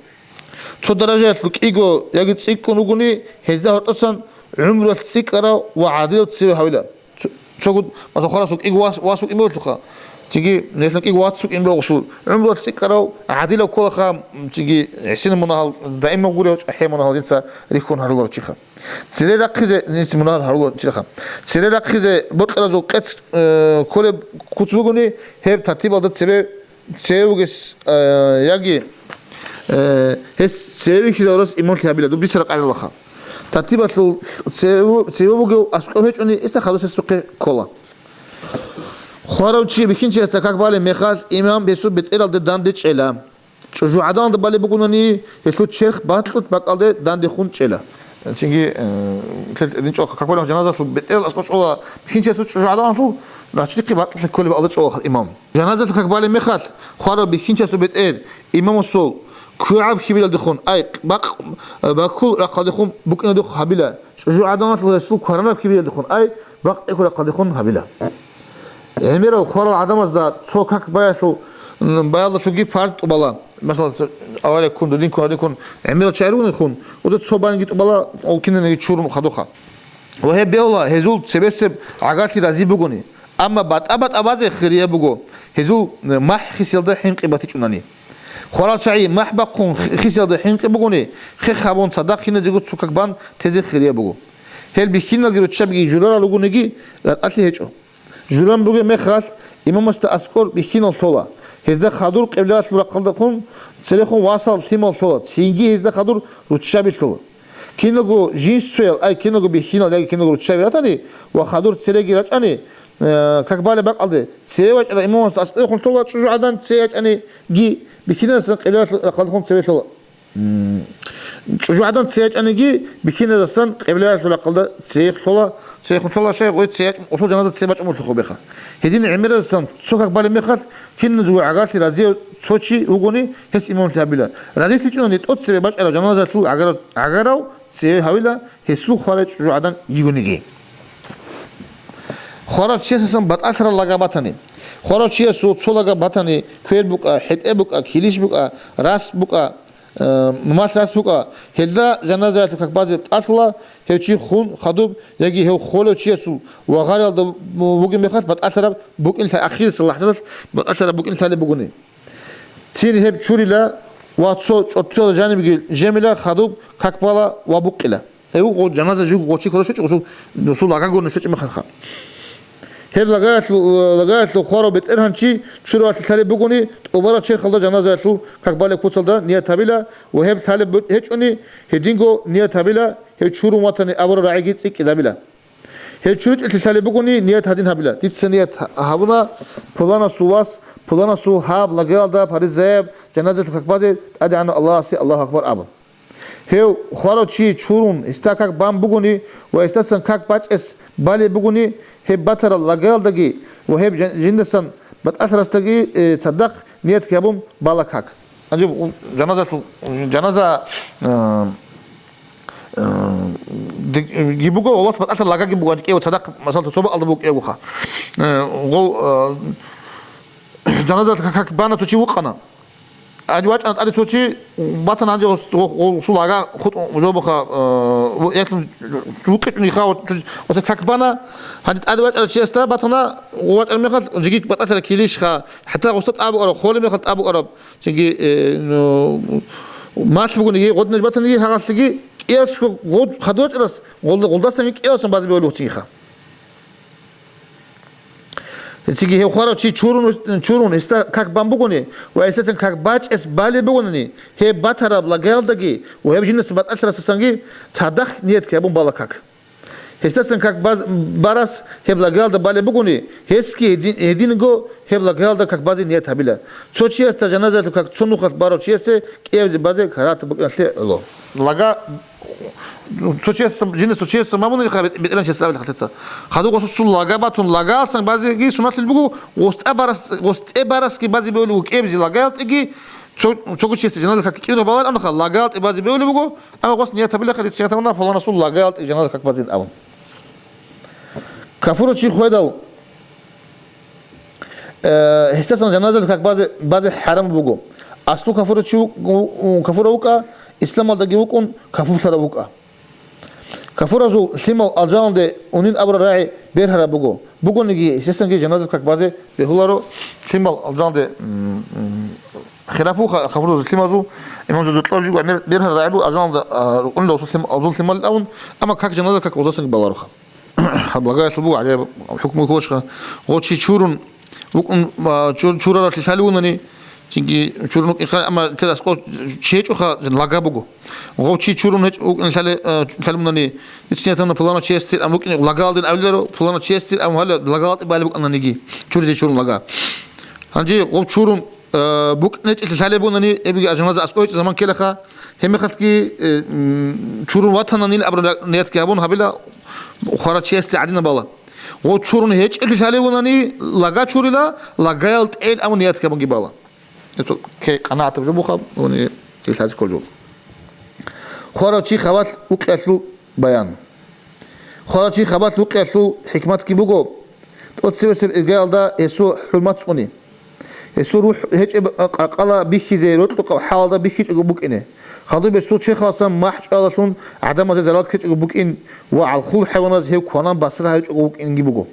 Цо даражаялъул кӀиго яги цӀикӀкӀун ругони, гьезда гьоркьосан гӀумруялъ цӀикӀкӀарав ва гӀадилав цеве гьавила. Цо-, цогун, масала, хварасул кӀиго вас, вас вукӀин бугелъулха, Цинги нилъ кӀиго вацал вукӀин бугосул, гӀумруялъ цӀикӀкӀарав гӀадилав кколаха, цинги гӀисина мунагьал, даимаб гурев чӀахӀиял мунагьал дица рихьун гьаруларев чиха. Цере рахъизе, гьесие мунагьал гьаруларев чиха. Цере рахъизе бокьаразул къец, э, кколеб куц бугони, гьеб тартибалда цебе, цеве вугес, э, яги, э, гьес цеве вихьизавурас имамлъи гьабила, дуб дица ракӀарилаха. Тартибалъул цеве, цеве вугев аскӀов гьечӀони, гьесда хадусесухъе ккола. Хварав чи бихьинчиясда как балеб мехалъ, имам гьесул бетӀералде данде чӀела. ЧӀужугӀаданалда балеб бугони, гьелъул черх батӀлъун бакӀалде дандехун чӀела. Цинги, э, лъел-, лъел-, как балеб жаназалъул бетӀерал аскӀов чӀола бихьинчиясул чӀужугӀаданалъул рачдихъе батӀалъе кколеб алда чӀола имам. Жаназалъул как балеб мехалъ, хварав бихьинчиясул бетӀер имамасул кугӀаб хьибилалдехун, ай, бакъ-, баккул рахъалдехун букӀиналдехун гьабила. ЧӀужугӀаданалъул гьесул кваранаб хьибилалдехун, ай, бакъ тӀехьул рахъалдехун гьабила. ГӀемерал хварал гӀадамазда цо как баялъул, м, баялдалъунги фарз тӀубала. Масала, цо авария ккун, дудинккун, гьадинккун, гӀемерал чагӀи ругонехун, уза цо банги тӀубала, ол кинаниги чурун хадуха. Ва гьеб бегьула гьезул цебесеб гӀагарлъи рази бугони. Амма батӀа-батӀа базе хирияб буго, гьезул, э, махӀ хисиялда хӀинкъи батичӀунани. Хварал чагӀи махӀ бахъун хи-, хисиялда хӀинкъи бугони, хех гьабун цадахъ киназего цо как бан тезе хирияб буго. Гьел бихьиналги руччабиги журарал ругониги, ратӀалъи гьечӀо. Журан бугеб мехалъ, имамасда аскӀор бихьинал лъола, гьезда хадур къиблаялъул рахъалдехун церехун васал лъимал лъола, цинги гьезда хадур руччаби лъола. Киналго жинсуял, ай, киналго бихьинал яги киналго руччаби ратани ва хадур цереги рачӀани, э, как балеб бакӀалде, цеве вачӀарав имамасда аскӀорехун лъола чӀужугӀадан, цеве ячӀаниги бихьиназасан къиблаялъул рахъалдехун цеве лъола. М, чӀужугӀадан цеве ячӀаниги бихьиназасан къиблаялъул рахъалда цеве лъола, цевехун лъола, щай гъой цеве ячӀун, усул жаназа цеве бачӀун буго беха. Гьедин гӀемеразасан цо как балеб мехалъ, киназего гӀагарлъи разияв цо чи вугони, гьес имамлъи гьабила. РазилъичӀунани тӀоцебе бачӀарав жаназалъул гӀагар-, гӀагарав цеве гьавила, гьесул хварай чӀужугӀадан йигониги. Хварав чиясасан батӀалъарал лага батани. Хварав чиясул цо лага батани, квер букӀа, хӀетӀе букӀа, килищ букӀа, рас букӀа, э, малъ рас букӀа, гьелда жаназаялъул как базе тӀалъула, гьев чи хун хадуб, яги гьев холев чиясул вагъариялда вугеб мехалъ батӀалъараб букӀин лъа-, ахирисел лахӀзалъ батӀалъараб букӀин лъалеб бугони. Цин гьеб чурила ва цо чӀотӀиялда жанибги жемила, хадуб как бала ва букъила. Гьев гъо-, жаназа жуго гъочи ккола щвечӀо, гъосул, гъосул лагагур щвечӀеб мехалха. Гьеб лагаялъул, лагаялъул хварав бетӀергьанчи чуравалъе лъалеб бугони, тӀубараб черхалда жаназаялъул как балеб куцалда ният гьабила ва гьеб лъалеб бу-, гьечӀони, гьединго ният гьабила, гьев чурун ватани абураб рагӀиги цӀикӀкӀинабила. Гьев чуричӀелъе лъалеб бугони, ният гьадин гьабила: дица ният гьабуна пуланасул вас, пуланасул гьаб лагаялда паризаяб жаназаялъул как базе ТӀадегӀанав Аллагьасе Аллагьу акбар абун. Гьев хварав чи чурун, гьесда как бан бугони ва гьесдасан как бачӀес балеб бугони, гьеб батарал лагаялдаги ва гьеб жин-, жиндасан батӀалъарасдаги, э, цадахъ ниятги гьабун бала как. Гьанже у-, жаназалъул, жаназа, э, э, диг-, ги буго, Аллагьас батӀалъарал лагаги буго, гьанже кӀев цадахъ, масала, цо бакӀалда буго кӀевгоха. Э, гъов, э, жаназалъ как, как бана цо чи вукъана. Гьанже вачӀана тӀаде цо чи, батана гьанже гъос-, гъо-, гъосул лага хутӀун жобаха, э, яхун вукъичӀун иха, ва цо-, ва цо как бана, гьанже тӀаде вачӀарав чиясда батана, вачӀараб мехалъ, жеги батӀалъараб килищха, хӀатта гъосда тӀад букӀараб, холеб мехалъ тӀад букӀараб, цинги, э, ну, малъ бугониги, гъодинаб батаниги, гьагъалъиги, кӀиялъго гъод-, хадур вачӀарас, гъолда-, гъолдасанги кӀиялъан базе бегьулев цинги иха. Цинги гьев хварав чи чурун, чурун, гьесда как бан бугони ва гьесдасан как бачӀес балеб бугони, гьеб батараб лагаялдаги ва гьеб жинас батӀалъарасдасанги цадахъ ниятги гьабун бала как. Гьесдасан как баз-, барас гьеб лагаялда балеб бугони, гьесги гьедин-, гьединго гьеб лагаялда как базе ният гьабила. Цо чиясда жаназаялъул как цо нухалъ барав чиясе кӀиабизе базе карагьатаб букӀиналъе гӀоло. Лага Цо чияс, жинда цо чияс мамунилха бет-, бетӀергьанчияс абил хӀалица. Хадуб гъосул лага батун, лагаялсан базеги сунатлъи буго, гъостӀа барас, гъостӀе барасги базе бегьулеб буго кӀиабизе лагаялтӀиги, цо-, цого чиясда жаназа как кӀияб балагьун абунха, лагаялтӀи базе бегьулеб буго, амма гъос ният гьабилаха, ният гьабуна, пуланасул лагаялтӀи жаназа как базин абун. Кафурав чи хведал, э, гьесдасан жаназа как базе, базе хӀарам буго. Аслу кафурав чи ву-, ву-, кафурав вукӀа, исламалдаги вукӀун кафурлъарав вукӀа. Кафуразул лъимал алжаналде унин абураб рагӀи бергьараб буго. Бугониги, гьесдасанги жаназа как базе бегьуларо. Лъимал алжаналде, м, м, хилаф буха кафуразул лъимазул, имам Жузу кьолжи ва мер-, бергьараб рагӀи буго алжаналда, а, рукӀунилда гьесул лъим-, гьезул лъимал авун, амма как жаназа как гьезулдасанги балароха. Гьаб лагаялъул буго гӀажаиб хӀукму кколаха. Гъо чи чурун вукӀун, а, чу-, чураралъе лъалевунани, цинги чурун вукӀинха, амма тер аскӀов чи гьечӀоха, лага буго. Гъов чи чурун гьечӀ-, вукӀин лъале-, а, лъалевунани, ница ниятана пуланав чиясдир ам вукӀин лагаялдин абиларо, пуланав чиясдир ам гьале лагаялде балеб букӀананиги, чуризе чурун лага. Гьанже гъов чурун, а, букӀин гьечӀелъе лъалебунани, эбиги жаназа аскӀов гьечӀеб заман ккелаха, гьебмехалъги, э, м, чурун ватананил абураб ниятги гьабун гьабила, хварав чиясде гӀадинаб бала. Гъов чурун гьечӀелъе лъалевунани, лага чурила, лагаял тӀел абун ниятги гьабунги бала. Гьеб цо ккей къанагӀатаб жо буха, гьуни лъазе ккол жо. Хварав чи хабалъ вукъиялъул баян. Хварав чи хабалъ вукъиялъул хӀикматги буго, тӀоцебесеб иргаялда гьесул хӀурмат цӀуни. Гьесул рухӀ гьечӀеб къаркъала бихьизе рокьукъаб хӀалалда бихьичӀого букӀине. Хадуб гьесул черхалдасан махӀ чӀвалалъун гӀадамазе зарал ккечӀого букӀин ва гӀалхул хӀайваназ гьев кванан басра гьавичӀого вукӀинги буго.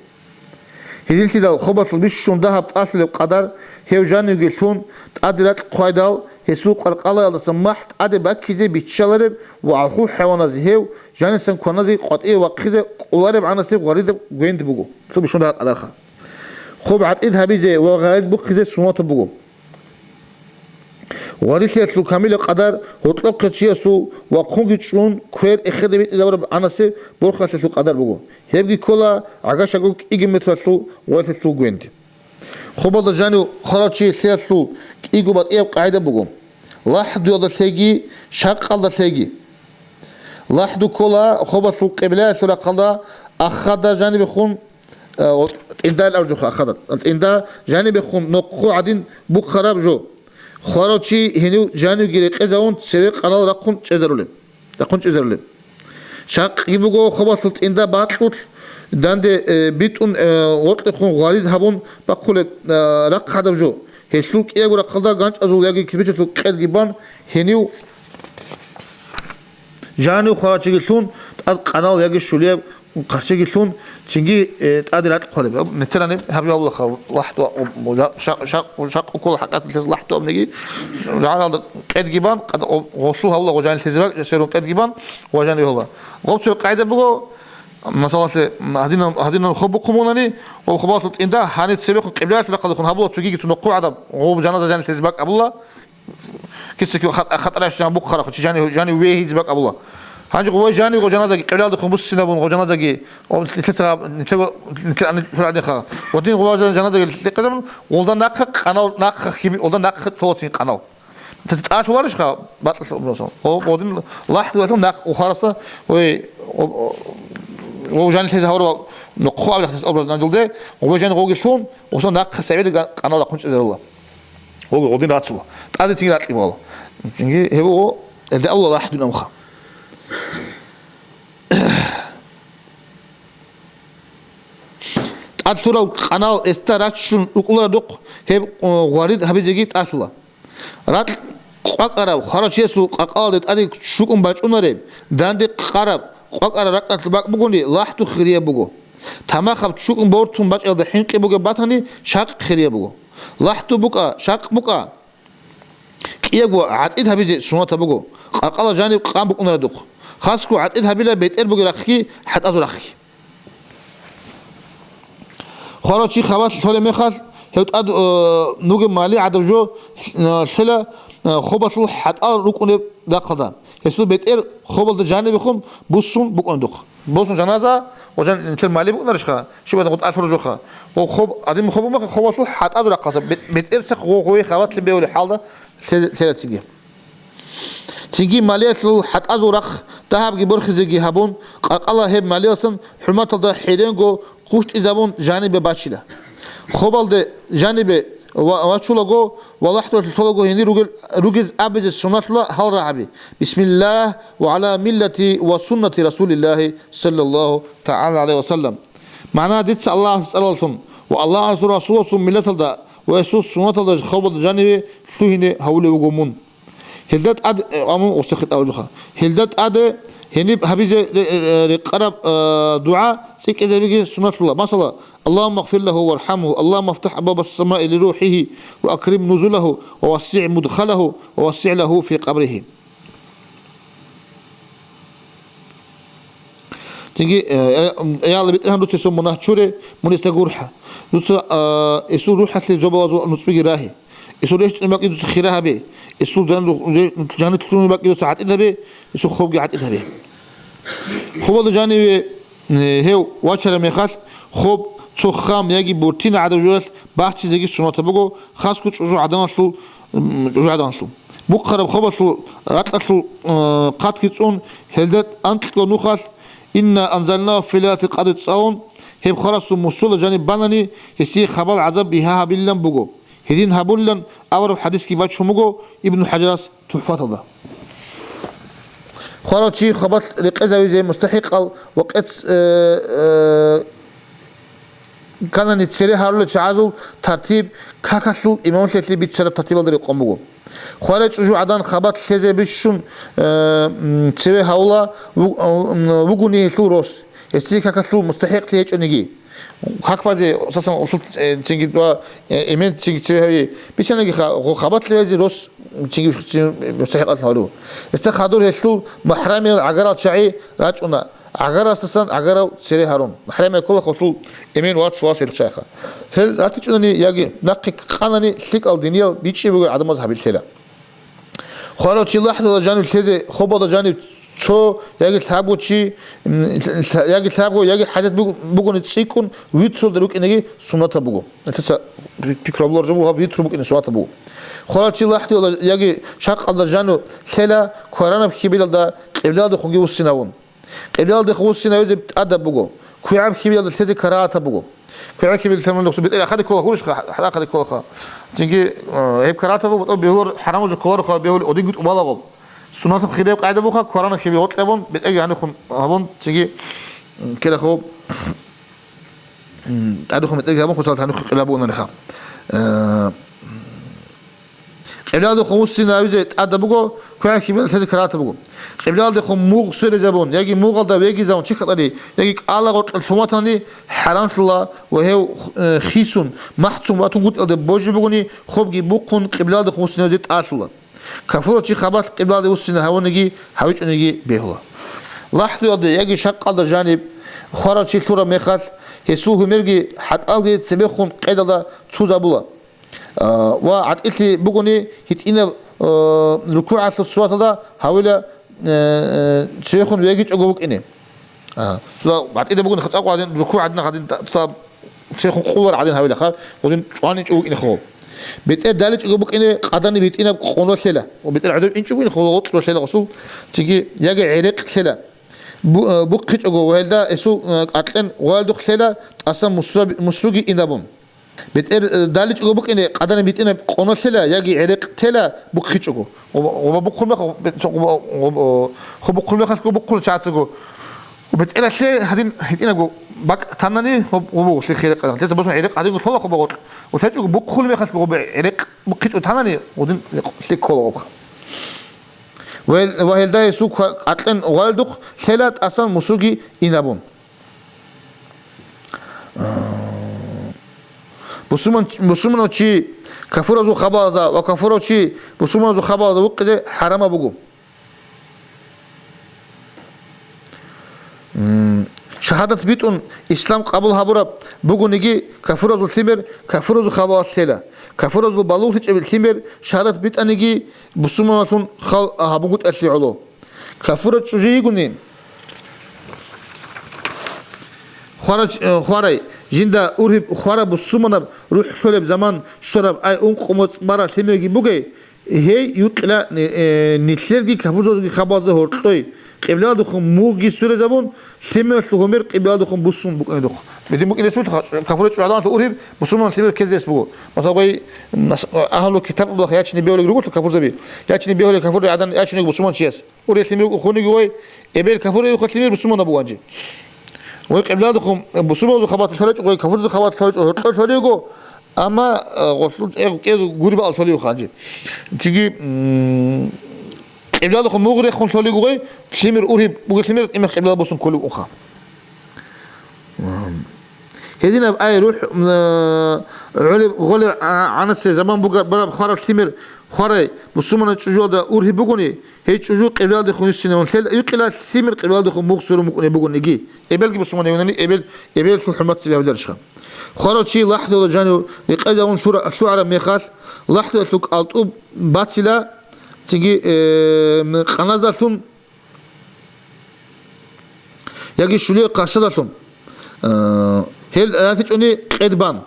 Гьединлъидал хобалъул бищун дагьаб тӀалъулеб къадар гьев жанивги лъун, тӀаде ракь хъвайдал, гьесул къаркъалаялдаса махӀ тӀаде баккизе биччалареб ва гӀалхул хӀайваназ гьев жанисан кваназе къватӀиве вахъизе кӀолареб гӀанасеб гъваридаб гвенди буго. Лъу бищун дагьаб къадарха. Хоб гӀатӀид гьабизе ва гъайид бухъизе суннатаб буго. Гъварилъиялъул камилаб къадар гьоркьохъе чиясул ва хъунги чӀун квер эхеде битӀизабураб гӀанасеб борхалъиялъул къадар буго. Гьебги ккола гӀагашаго кӀиги метралъул гъвайлъиялъул гвенди. Хобалда жанив хварав чи лъиялъул кӀиго батӀияб къагӀида буго: лахӀдуялда лъеги, шакъалда лъеги. ЛахӀду ккола хобалъул къиблаялъул рахъалда ахада жанибехун, а, тӀинда аржухъа ахада, тӀинда жанибехун нохъо гӀадин бухъараб жо. Хварав чи гьенив жанивги рекъезавун цеве къанал рахъун чӀезарулеб. Рахъун чӀезарулеб. Шакъги буго хобалъул тӀинда бакьулъ, данде, э, битӀун, э, гъоркьехун гъварид гьабун бахъулеб, э, рахъ гьадаб жо. Гьелъул кӀиябго рахъалда ганчӀазул яги кирпичалъул къедги бан, гьенив жанив хварав чиги лъун, тӀад къанал яги щулияб хъарчиги лъун, цинги, э, тӀаде ракь хъвараб. Гьаб метерани гьаб жаваб лаха, лахӀду, ша-, ша-, шакъ ккола хӀакъаталъе лахӀду абниги, жагьалалда къедги бан, къад-, о, гъосул гьавла гъожанилъизе бакӀ, жашерун къедги бан, гъожани гьола. Гъоб цо къайда буго, масалалъе, гьадинан, гьадинан хоб бухъун мунани, ва хобалъул тӀинда гьаниб цебехъун къиблаялъул рахъалдехун гьабула цогиги цо нохъо гӀадаб, гъоб жаназа жанилъизе бакӀ абула, кисаки хат-, хатӀарабщинаб бухъарахъ, чи жани-, жани вегьизе бакӀ абула. Гьанже гъой жани гъо жаназаги къиблаялдехун буссинабун, гъо жаназаги, о, нилъеца гьаб-, нилъего, нилъер ани-, нилъер аниха. Гъодин гъо жан-, жаназаги лъекъезабун, гъолда нахъа къанал, нахъа хиби-, гъолда нахъа толацин къанал. Нилъеца тӀалъуларищха, батӀалъ образа? О, гъодин лахӀдуялъул нахъ ухараса, ой, о, о, гъо жани лъезе гьавураб нохъо абилахъес образ надулде, гъо жани гъоги лъун, гъосул нахъа севели га-, къанал рахъун чӀезарула. Гъоги гъодин рацула. ТӀаде цинги ракьи бала. Цинги гьев гъо, элде Аллагь лахӀдун амха. ТӀад лъурал къанал эсда раччун рукӀунарадухъ гьеб, о, гъварид гьабизеги тӀалъула. Ракь къвакӀараб хварав чиясул къаркъалалде тӀаде чукӀун бачӀунареб, данде къараб къвакӀараб ракьалъул бакӀ бугони, лахӀду хирияб буго. Тамахаб чукӀун бортун бачӀаралда хӀинкъи бугеб батани, шакъ хирияб буго. ЛахӀду букӀа, шакъ букӀа. КӀиябго гӀатӀид гьабизе суннатаб буго, къаркъала жаниб къан букӀунарадухъ. Хасго гӀатӀид гьабила бетӀер бугеб рахъги, хӀатӀазул рахъги. Хварав чи хабалъ лъолеб мехалъ, гьев тӀад, э, нугеб мали гӀадаб жо, э, лъела, э, хобалъул хӀатӀал рукӀунеб рахъалда. Гьесул бетӀер хобалда жанибехун буссун букӀунарадухъ. Босун жаназа, ва жан-, нилъер мали букӀунарищха, щиб гьадин гъутӀа лъуражоха. Ва хоб-, гьадин хоб бумаха, хобалъул хӀатӀазул рахъалъа, бет-, бетӀерсехъ гъо-, гъой хабалъ бегьулеб хӀалда лъе-, лъела цинги. Цинги малиялъул хӀатӀазул рахъ дагьабги борхизеги гьабун, къаркъала гьеб малиялъан хӀурматалда хӀеренго хъущтӀизабун жанибе бачила. Хобалде жанибе ва-, вачулаго ва лахӀдулъ лъолаго гьенир ругел-, ругез абизе суннатла гьал рагӀаби: «Бисмиллагь ва гӀала миллати ва суннати Расулиллагьи саллаллагьу тагӀала гӀалайгьи ва саллам». МагӀна: «Дица Аллагьас цӀараллъун ва Аллагьасул Расуласул миллаталда ва гьесул суннаталда хобалда жаниве лъугьине гьавулев вуго мун». Гьелда тӀад-, э, амун гъуса хитӀаб жуха. Гьелда тӀаде Гьениб гьабизе ре-, ре-, рекъараб, э, дугӀа цӀикӀкӀизабиги суннатлъула. Масала, اللهم اغفر له وارحمه، اللهم افتح أبواب السماء لروحه وأكرم نزله ووسع مدخله ووسع له في قبره. Цинги, э, э, я Аллагь, БетӀергьан, дуца гьесул мунагь чуре, мун гьесда гурхӀа. Дуца, э, гьесул рухӀалъе зобалазул нуцӀбиги рагье. Гьесул рещтӀунеб бакӀги дуца хира гьабе. Гьесул жан-, жанир лъугьунеб бакӀги дуца гӀатӀид гьабе. Гьесул хобги гӀатӀид гьабе. Хобалда жаниве, э, гьев вачараб мехалъ, хоб цо хам яги буртина гӀадаб жоялъ бахчизеги суннатаб буго, хасго чӀужугӀаданалъул, м, чӀужугӀаданалъул. Бухъараб хобалъул ракьалъул, э, хъатги цӀун, гьелда анкьго нухалъ, إنا أنزلناه في ليلة القدر цӀалун, гьеб хварасул мусула жаниб банани, гьесие хабал гӀазаб бигьа гьабилилан буго. Гьедин гьабулилан абураб хӀадисги бачун буго Ибн ХӀажарас ТухӀфаталда. Хварав чи хабалъ рекъезавизе мустахӀикъал ва къец, э, э, канани цере гьарулел чагӀазул тартиб какалъул имамлъиялъе бицараб тартибалда рекъон буго. Хварай чӀужугӀадан хабалъ лъезе бищун, э, м, цеве гьавула вуг-, э, м, вугони гьелъул рос, гьесие какалъул мустахӀикълъи гьечӀониги. Как базе, асасан, усул, э, цинги ва, э, эмен цинги цеве гьави. Бицанаги ха-, гъо хабалъ лъезе рос цинги, цинги мустахӀикълъун гьару. Гьесда хадур гьелъул махӀрамиял гӀагарал чагӀи рачӀуна. ГӀагарасдасан гӀагарав цере гьарун. МахӀрамиял ккола хосул эмен вац вас гьел чагӀиха. Гьел ратичӀунани яги нахъе къанани лъикӀал диниял бичӀчӀи бугел гӀадамаз гьабилъела. Хварав чи лахӀзала жанив лъезе, хобалда жанив цо яги лъабго чи, м, лъа-, яги лъабго, яги хӀажат буг-, бугони цӀикӀкӀун витрулда рукӀинеги суннатаб буго. Нилъеца пи-, пикру гьабулареб жо буго, гьаб витру букӀине суннатаб буго. Хварав чи лахӀдиялда яги шакъалда жану лъела кваранаб хьибилалда къиблаялдехунги вуссинавун. Къиблаялдехун вуссинавизе тӀадаб буго. КвегӀаб хьибилалда лъезе карагьатаб буго. КвегӀаб хьибил таман рухсу бетӀер ахаде ккола гурищха, ахаде кколаха. Цинги, э, гьеб карагьатаб буго, бетӀер бегьулар хӀарамулъа кколароха, бегьули одинги тӀубалаго. Суннатаб хиреб къайда буха, кваранаб хьибил гъоркье абун, бетӀерги гьанихун гьабун, цинги, м, ккелахъо. М, тӀадехун бетӀерги гьабун, хусал тани къилаб бугонариха. Э, къиблаялдехун вуссинавизе тӀадаб буго, квегӀаб хьибилалда лъезе карагьатаб буго. Къиблаялдехун мугъ сверизабун, яги мугъалда вегизавун чи ккатӀани, яги кӀалагъоркье лъун ватани, хӀарамлъула ва гьев, э, хисун, махцун ватунгутӀиялде божи бугони, хобги бухъун къиблаялдехун вуссинавизе тӀалъула. Кафурав чи хабалъ къиблаялде вуссина гьавуниги, гьавичӀониги бегьула. ЛахӀдуялда яги шакъалда жаниб хварав чи лъураб мехалъ, гьесул гьумерги хӀатӀалги цебехун къедалда цузабула. А, ва гӀатӀилъи бугони, гьитӀинаб, а, рукугӀалъул сураталда гьавила, э, э, цевехун вегичӀого вукӀине. А, цо гӀатӀида бугони, цӀакъ гьадин, рукугӀ гьадин, гьадин, цо цевехун къулар гьадин гьавилаха, гьадин чӀваничӀо вукӀинехъо. БетӀер даличӀого букӀине, къадани битӀинаб къоно лъела. Ва бетӀер гӀодов инчӀого вукӀинехъо, гъоркьо лъела гъосул, цинги яги гӀерекъ лъела. Бу-, э, бухъичӀого ва гьелда гьесул, э, кӀаркьен гъоялдухъ лъела, тӀасан мусуби-, мусуги инабун. БетӀер, э, даличӀого букӀине, къадани битӀинаб къоно лъела яги гӀерекъ тела бухъичӀого. Гъоба, гъоба бухъун мехалъ, бе-, гъоба, гъоба, гъо бухъун мехалъго бухъун чагӀацаго. БетӀералъе гьадин гьитӀинабго бакӀ танани, гъоб-, гъоба гъошлъи хирекъ. Леса босун гӀерекъ гьадинго лъола гъоба гъоркь. Ва лъечӀого бухъун мехалъго гъоба гӀерекъ бухъичӀо танани, гъодин лъи ккола гъобха. Ва гьел-, ва гьелда гьесул ква-, кӀаркьен гъоялдухъ лъела, тӀасан мусуги инабун. Бусурман-, бусурманав чи кафуразул хабалазда ва кафурав чи бусурманазул хабалазда вукъизе хӀарамаб буго. М, шагьадат битӀун ислам къабул гьабураб бугониги, кафуразул лъимер кафуразул хабалалъ лъела. Кафуразул балугълъичӀеб лъимер шагьадат битӀаниги, бусурманалъун хал гьабунгутӀиялъе гӀоло. Кафурав чӀужу йигони, хварай, э, хварай, жинда ургьиб хвараб бусурманаб рухӀ лъолеб заман щвараб, ай ункъо моцӀ бараб лъимерги бугей, гьей юкъила, э, нилъерги кафурзабазги хабалзда гьоркьой, къиблаялдухъун мугъги сверизабун, лъимералъул гьумер къиблаялдухъун буссун букӀунедухъ. Бедин букӀин рес буго, кафурав чӀужугӀаданалъул ургьиб бусурманал лъимер ккезе рес буго. Масала, гъой, нас-, агьлу китаб бугелъул ячине бегьулел ругелъул кафурзаби, ячине бегьулел кафурав гӀадан ячине бусурман чияс. Ургьиб лъимер ухуниги вай, эбел кафурав хвалъимер бусурманаб бугӀанчи. Вай къиблаялдухъун бусурманазул хабалъ лъолечӀого, вай кафурзул хабалъ лъолечӀого, гьоркьор лъолего, амма, э, гъолъул, э, кӀез гурибаал лъолевха гьанже. Чиги, м, Къиблалдехун мугъ рехун лъолигогъи, лъимер ургьиб бугеб лъимер имах къиблал босун кколеб унха. Гьединаб ай рухӀ, м, гъолеб, гъолеб гӀа-, гӀанасеб заман бугеб бараб хвараб лъимер хварай бусумана чӀужуялда ургьиб бугони, гьей чӀужу къиблалдехун йиссинавун лъел, юкъила лъимер къиблалдехун мугъ сверун букӀунеб бугониги, эбелги бусуманавунани эбел, эбелалъул хӀурмат цебе гьабиларищха? Хварав чи лахӀдула жанив рекъезавун лъура-, лъугӀараб мехалъ, лахӀдуялъул кӀалтӀу бацила, цинги, э, м, къаназалъун, яги щулияб къаршадалъун, э, гьел ратичӀони къед бан.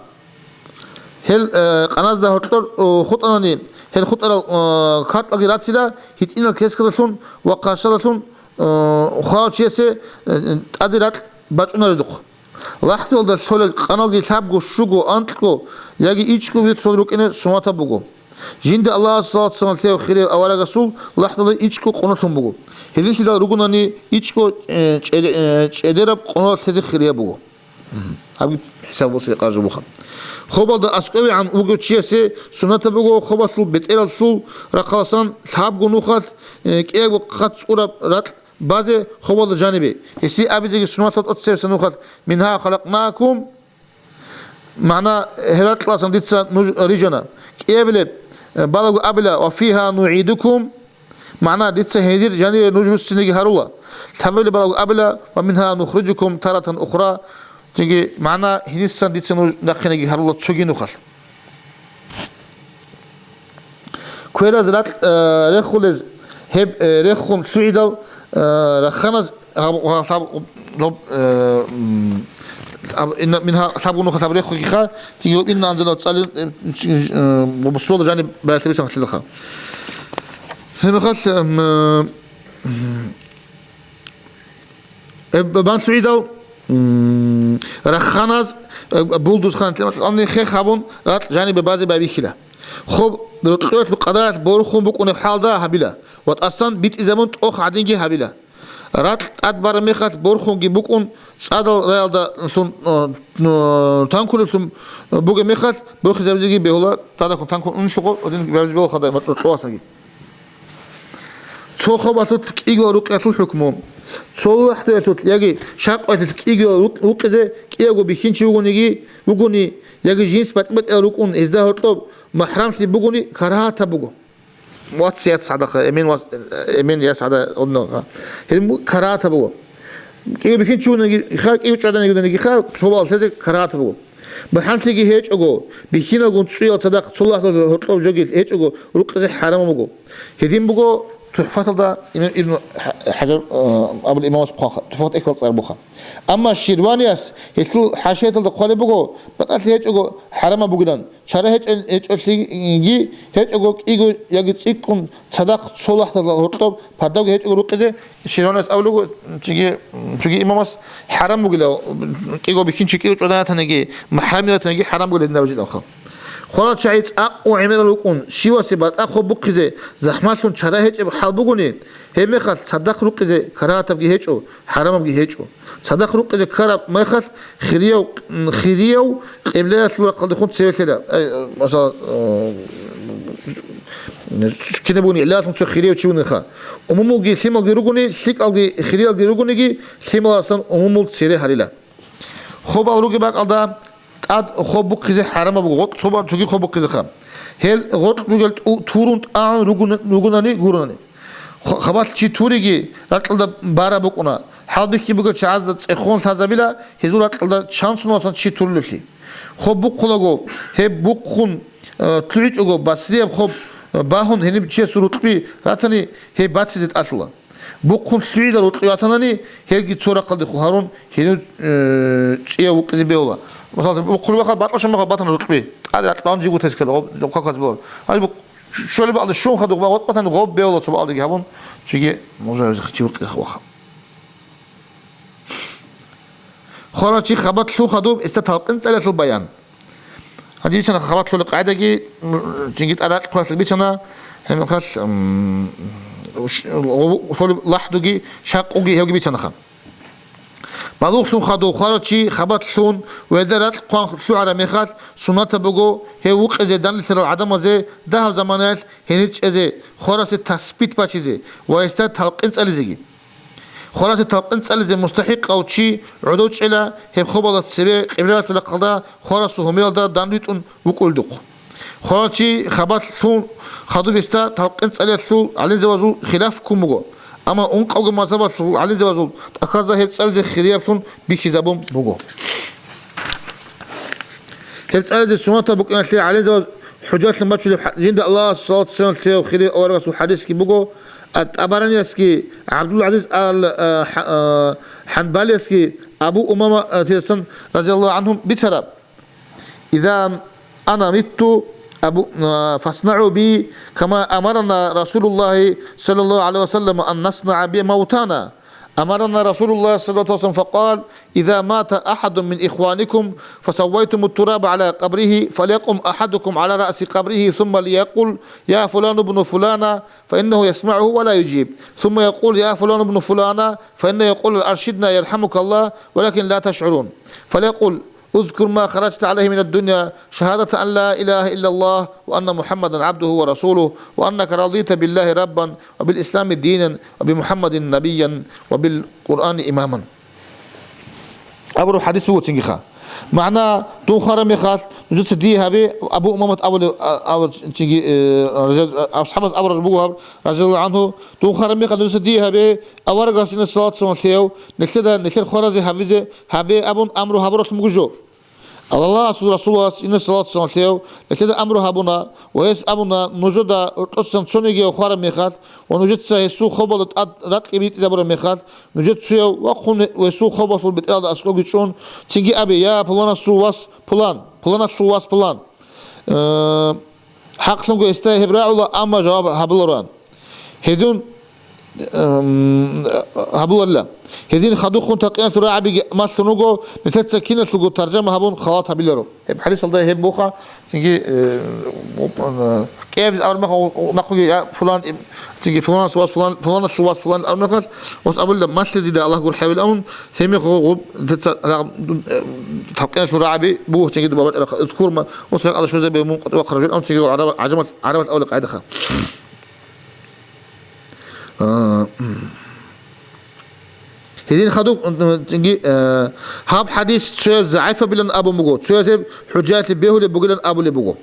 Гьел, э, къаназда гьоркьор, о, хутӀанани, гьел хутӀарал, э, картӀалги рацила, гьитӀинал кескадалъун ва къаршадалъун, э, хварав чиясе, э, тӀаде ракь бачӀунаредухъ. ЛахӀдуялда лъолел къаналги лъабго, щуго, анкьго яги ичӀго витрал рукӀине сунатаб буго. Жинда Аллагьас салат-салам лъеяв хирияв аварагасул лахӀдула ичӀго къоналъун буго. Гьединлъидал ругунани ичӀго, э, чӀеде-, э, чӀедераб къоналъ лъезе хирияб буго. Гьабги хӀисаб буго къаржу буха. Хобалда аскӀовегӀан вугев чиясе сунатаб буго хобалъул бетӀералъул рахъаласан лъабго нухалъ, э, кӀиябго хъат цӀураб ракь базе хобалда жанибе. Гьесие абизеги сунатал тӀоцебесеб нухалъ: «Мингьа халакънакум», магӀна, гьеракьласан дица нуж рижана. КӀиабилеб, э, балагу абила: «Ва фигьа нугӀидукум», магӀна, дица гьедир жаниве нуж руссинеги гьарула. Лъабабилеб балагу абила: «Ва мингьа нухрижукум таратан ухра», цинги, магӀна, гьенисан дица нуж нахъинеги гьарула цоги нухалъ. Квераз ракь, э, рехулез, гьеб, э, рехун лъугӀидал, э, раханаз гьаб-, гьаб-, гьаб-, гьаб-, э, м, аб-, инна-, мингьа лъабгун нухалъ гьаб рехугиха, тиги гьоб инна анзала цӀали, э, чи-, э, бусурбабазда жаниб баялъи бисан лъилаха. Гьеб мехалъ, м, э, Э, бан лъугӀидал, м, раханаз, э, булдузхан тӀамни хех гьабун, ракь жанибе базе байбихьила. Хоб, рокьуялъул къадаралъ борхун букӀунеб хӀалда гьабила ва тӀасан битӀизабун тӀох гӀадинги гьабила. Ракь тӀад бараб мехалъ борхунги букӀун, цӀадал раялдалъун, э, э, танкулеблъун бугеб мехалъ борхизабизеги бегьула, тӀадахъун танкун унлъухъо, один бабизе бегьула хадаб рокьуялъги. Цо хобалъулъ кӀигоял рукъиялъул хӀукму. Цо лахӀдуялъулъ яги шакъуялъулъ кӀигоял рукъ-, рукъизе кӀиявго бихьинчи вугониги, вугони, яги жинс батӀи-батӀиял рукӀун гьезда гьоркьоб махӀрамлъи бугони карагьатаб буго. Вац яц гӀадаха, эмен вац, эмен яц гӀада однаха. Гьеб карагьатаб буго. КӀиго бихьинчи вугониги, ха, кӀиго чӀваданиги вугониги, ха, цо балалъ лъезе карагьатаб буго. БахӀанлъиги гьечӀого, бихьиналгун цӀуял цадахъ цо лагьлъазул гьоркьов жоги гьечӀого рукъизе хӀарамаб буго. Гьедин буго ТухӀфаталда имам Ибн ХӀа-, ХӀажар, а, абул имамас хъваха, ТухӀфат экал цӀар буха. Амма Ширванияс гьелъул хӀашияталда хъвалеб буго, батӀалъи гьечӀого хӀарамаб бугилан, чара гьечӀел-, гьечӀолъиги гьечӀого кӀиго яги цӀикӀкӀун цадахъ цо лагьлъазул гьоркьоб пардавги гьечӀого рукъизе Ширванияс абулего, чиги, чуги имамас хӀарам бугила, кӀиго бихьинчи кӀиго чӀвадаятаниги, махӀрамиятаниги хӀарам бугила динаб жидалха. Хварал чагӀи цӀакъ ва гӀемерал рукӀун, щивасе батӀа хоб бухъизе захӀмалъун чара гьечӀеб хӀал бугони, гьеб мехалъ цадахъ рукъизе карагьатабги гьечӀо, хӀарамабги гьечӀо. Цадахъ рукъизе ккараб мехалъ хирияв, хирияв къиблаялъул рахъалдехун цеве лъела. Ай, масала, э, кинаб бугони, гӀиллаялъун цо хирияв чи вуниха. Умумулги лъималги ругони, лъикӀалги хириялги ругониги, лъималасан умумул цере гьарила. Хобал ругеб бакӀалда тӀад хоб бухъизе хӀарамаб буго, гъоркь цо бан цоги хоб бухъизеха. Гьел гъоркь ругел тӀу-, турун тӀагӀун ругун-, ругунани гуронани. Хо-, хабалъ чи туриги, ракьалда бараб букӀуна. ХӀалбихьи бугел чагӀазда цӀехон лъазабила, гьезул ракьалда чан суналасан чи турулевлъи. Хоб бухъулаго, гьеб бухъун, э, лъугӀичӀого, басрияб хоб, э, багьун гьениб чиясул рукьби ратани, гьеб бацизе тӀалъула. Бухъун лъугӀидал рукьи ватанани, гьелги цо рахъалдехун гьарун, гьенив, э, цӀияв вукъизе бегьула. Масала, бухъун бахъал батӀа шумахал батана рукьби. ТӀаде ракьбан жигу тескала, гъоб, гъоб каказ бегьула. Гьаниб бухъ-, щолеб бакӀалде щун хадуб, гъоб батани гъоб бегьула цо бакӀалдеги гьабун, чиги, може, чи вукъизе ваха. Хварав чи хабалъ лъун хадуб, гьесда талкъин цӀалиялъул баян. Гьанже бицана хабалъ лъолеб къагӀидаги, м, жинги тӀаракь хъвалъ бицана, гьебмехалъ, м, ш-, лъолеб лахӀдуги, шакъуги гьевги бицанаха. Алухлъун хадув хварав чи хабалъ лъун, гьелда ракь хъван лъугӀараб мехалъ, суннатаб буго гьев вукъизе данделъарал гӀадамазе дагьаб заманаялъ гьенир чӀезе, хварасе тасбит бачизе ва гьесда талкъин цӀализеги. Хварасе талкъин цӀализе мустахӀикъав чи гӀодов чӀела, гьеб хобалда цебе къибла рахъалда хварасул гьумералда данритӀун вукӀулдухъ. Хварав чи хабалъ лъун хадуб гьесда талкъин цӀалиялъул гӀалимзабазул хилаф ккун буго, амма ункъавго мазгьабалъул гӀалимзабазул тӀахьазда гьеб цӀализе хирияблъун бихьизабун буго. Гьеб цӀализе суннатаб букӀиналъе гӀалимзабаз хӀужалъун бачулеб хӀа-, жинда Аллагьасул салат-салам лъеяв хирияв аварагасул хӀадисги буго, ат-ТӀабараниясги, ГӀабдул-ГӀазиз ал-, а, хӀа-, а, ХӀанбалиясги, Абу Умама, а, тиясан, разияллагьу гӀангьум, бицараб: «Иза ана митту, абу-, а, фаснагӀу би кама амарана Расулуллагьи саллаллагьу гӀалайгьи ва саллам ан наснаӀа би мавтана». أمرنا رسول الله صلى الله عليه وسلم فقال: إذا مات أحد من إخوانكم فسويتم التراب على قبره فليقم أحدكم على رأس قبره ثم ليقل: يا فلان ابن فلانة، فإنه يسمعه ولا يجيب، ثم يقول: يا فلان ابن فلانة، فإنه يقول: أرشدنا يرحمك الله، ولكن لا تشعرون، فليقل: اذكر ما خرجت عليه من الدنيا، شهادة أن لا إله إلا الله وأن محمدا عبده ورسوله، وأنك رضيت بالله ربا وبالإسلام دينا وبمحمد نبيا وبالقرآن إماما. Абураб хӀадис буго цинги ха. МагӀна, дун хвараб мехалъ, нужеца дие гьабе, Абу Умамат абулев, а, абу-, цинги, э, разия-, асхӀабас абураб буго гьаб, разияллагьу гӀангьу, дун хвараб мехалъ, нужеца дие гьабе, аварагас инас салат-салам лъеяв, нилъеда, нилъер хваразе гьабизе, гьабе абун амру гьабуралъун буго жо. Аллагьасул Расулас инас салат-салам лъеяв, нилъеда амру гьабуна ва гьес абуна, нужеда гьоркьосан цониги хвараб мехалъ ва нужеца гьесул хобалда тӀад ракьги битӀизабураб мехалъ, нужеца цояв вахъун гьесул хобалъул бетӀералда аскӀоги чӀун, цинги абе: «Я пуланасул вас пулан, пуланалъул вас пулан». Э, хӀакълъунго гьесда гьеб рагӀула, амма жаваб гьабулароан. Гьедин, эм, гьабуларила. Гьедин хадуб хун такъиялъул рагӀабиги малъун вуго, нилъеца киналъулго таржама гьабун халат гьабиларо. Гьеб хӀадисалда гьеб буха, цинги, э, э, кӀиабиз абураб мехалъ нахъуги: «Я пулан, цинги пуланас вас пулан, пуланалъул вас пулан», абураб мехалъ, вас абулила: «Малъе дида, Аллагь гурхӀевил», абун, гьеб мехалъ гъуб нилъеца рагъ-, э, такъиялъул рагӀаби буго, цинги дуба бачӀарахъа, «Удкур ма, ус ракӀалда щвезабе мун къватӀивахъарав жин», абун, цинги гъуб гӀараб-, гӀажамал-, гӀарабалъ абулеб къайдаха. А, м. Гьедин хадуб, м, цинги, э, гьаб хӀадис цояз загӀипабилан абун буго, цояз гьеб хӀужаялъе бегьулеб бугилан абулеб буго.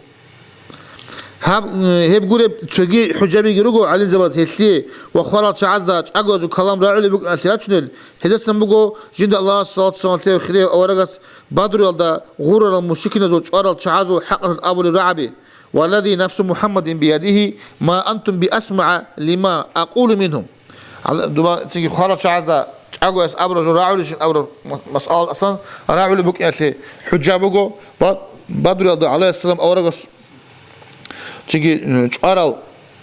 Гьаб, м, гьеб гуреб цоги хӀужабиги руго гӀалимзабаз гьелъие ва хварал чагӀазда чӀагоязул калам рагӀулеб букӀиналъе рачунел, гьелдасан буго жинда Аллагьас салат-салам лъеяв хирияв аварагас Бадруялда гъурарал мушрикиназул чӀварал чагӀазул хӀакъалъулъ абулеб рагӀаби: «والذي نفس محمد بيده ما أنتم بأسمع لما أقول منهم». Гьале дуба цинги хварал чагӀазда чӀагояс абураб жо рагӀулищин абураб мас-, масъалал асан рагӀулеб букӀиналъе хӀужа буго, ва Бадруялда, гӀалайгьиссалам, аварагас цинги, э, чӀварал,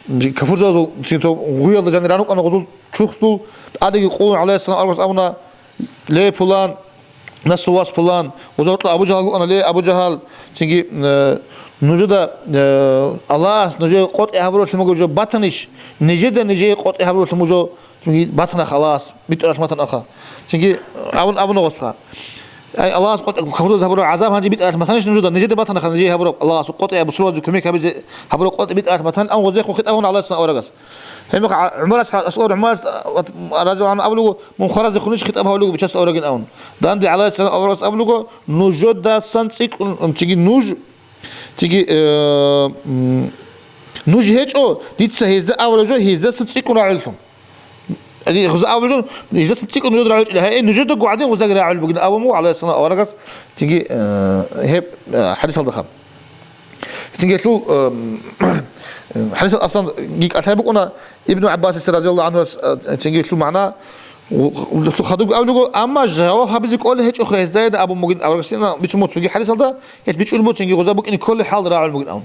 цинги кафурзабазул, цинги цо гъуялда жанир ран рукӀана гъузул чурхдул, тӀадеги къулун, гӀалайгьиссалам, аварагас абуна: «Ле, пулан, насул вас пулан», гъуза гьоркьа Абу Жагьал вукӀана: «Ле, Абу Жагьал, цинги, э, нужеда, э, Аллагьас нужее къотӀи гьабуралъун буго жо батанищ? Нижеда нижее къотӀи гьабуралъун буго жо, цинги батанаха Аллагьас, битӀаралъ батанаха». Цинги абун абуна гъосха: «Ай, Аллагьас къотӀи, кафурзабаз гьабураб гӀазаб гьанже битӀаралъ батанищ нужеда? Нижеда батанаха, нижее гьабураб, Аллагьас къотӀи, бусурбабазе кумек гьабизе гьабураб къотӀи битӀаралъ батан», абун гъозехун хитӀаб гьабуна гӀалайгьиссалам аварагас. Гьебмехалъ ГӀумарас, асула ГӀумарас, а, радияллагьу гӀангьу, абулего: «Мун хваразе хунищ хитӀаб гьавулего, бичасул аварагин», абун. Данде гӀалайгьиссалам аварагас абулего: «Нужедасан цӀикӀкӀун, цинги нуж, цинги, э, м, нуж гьечӀо, дица гьезда авараг жо гьездасан цӀикӀкӀун рагӀуллъун». Гьезда авараг жо гьездасан цӀикӀкӀун нужеда рагӀулчӀила. Гье, нужедаго гӀадин гъоздаги рагӀул бугин абун буго гӀалайгьиссалам аварагас, цинги, э, гьеб, э, хӀадисалдаха. Цинги гьелъул, эм, хӀадисал аслан кӀалъай букӀуна Ибну ГӀаббасица, разияллагьу гӀангьу, э, цинги гьелъул магӀна, у-, у-, хадубги абулего, амма жаваб гьабизе кӀолеб гьечӀоха гьездаина абун бугин аварагасина бицун буго цоги хӀадисалда, гьел бичӀчӀулеб буго цинги гъоза букӀине кколеб хӀал рагӀул бугин абун.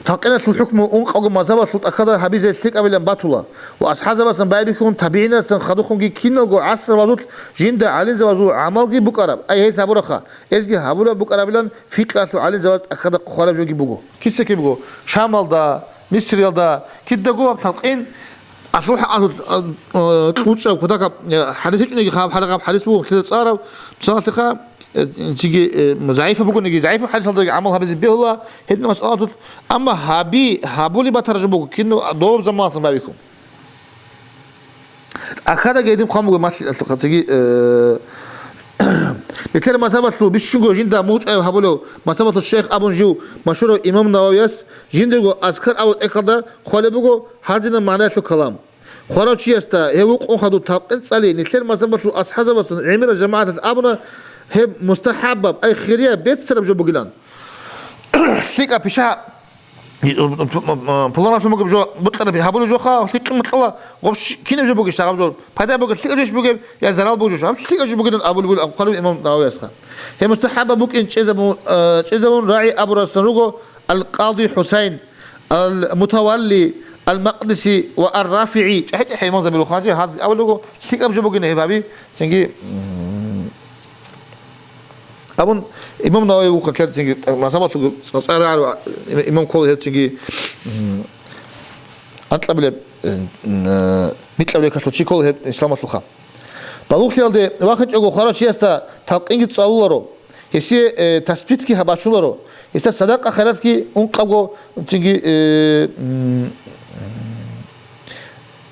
Талкъиналъул хӀукму ункъавго мазгьабалъул тӀахьазда гьабизе лъикӀабилан батула ва асхӀабзабазасан байбихьун, табигӀиназасан хадубги киналго гӀасрабазулъ жинда гӀалимзабазул гӀамалги букӀараб, ай гьез гьабураха. Гьезги гьабулеб букӀарабилан фикъгьалъул гӀалимзабаз тӀахьазда хъвараб жоги буго. Киса-кибего Шамалда, Мисриялда кидаго гьаб талкъин Аслу хӀакъалъулъ, а, а, кьучӀаб кутакаб, э, хӀадис гьечӀониги, хаб хӀарагъаб хӀадис буго, лъида цӀараб, мисалалъеха, э, циги, э, загӀипаб бугониги, загӀипаб хӀадисалдаги гӀамал гьабизе бегьула, гьедин масъалатулъ, амма гьаби, гьабули батараб жо буго, кино доб заманалъ бабихьун. Ахадаги гьедин хъван буго малъи-, циги, э, нилъер мазгьабалъул бищунго жинда мугъчӀвай гьабулев мазгьабалъул шейх абун жив машгьурав имам Нававияс жиндирго Азкар абу тӀехьалда хъвалеб буго гьардинаб магӀнаялъул калам. Хварав чиясда гьев вукъун хадуб талкъин цӀали нилъер мазгьабалъул асхӀазабасан гӀемерал жамагӀаталъ абуна, гьеб мустахӀаббаб, ай хирияб беццараб жо бугилан. ЛъикӀаб пиша, пуланалъун бугеб жо букьараб гьабулеб жоха, лъикӀ мукьула, гъоб щ-, кинаб жо бугищ гьаб жо, пайда бугеб лъикӀаб жо бугеб, я зарал бугеб жо, гьаб лъикӀаб жо бугилан абулеб буго, хъвалеб имам Нававиясха. Гьеб мустахӀаббаб букӀин чӀезабун, э, чӀезабун рагӀи абурасан руго Ал-Къади ХӀусайн, Ал-Мутавалли, Ал-Макъдиси ва Ар-РафигӀи, чӀахӀи-чӀахӀи имамзаби рухъанчи, гьаз абулего, лъикӀаб жо бугин гьеб гьаби, цинги, м, абун, имам Навави вухъа ккела, цинги, мазгьабалъулго цӀар-, имам ккола гьеб, цинги, м, анкьабилеб, э, м, э, микьаб рекалъул чи ккола гьеб исламалъулха. Балугълъиялде вахинчӀого хварав чиясда талкъинги цӀалуларо. Гьесие, э, тасбитги гьаб бачуларо. Гьесда садакъа-хайратги ункъабго, цинги, э, м,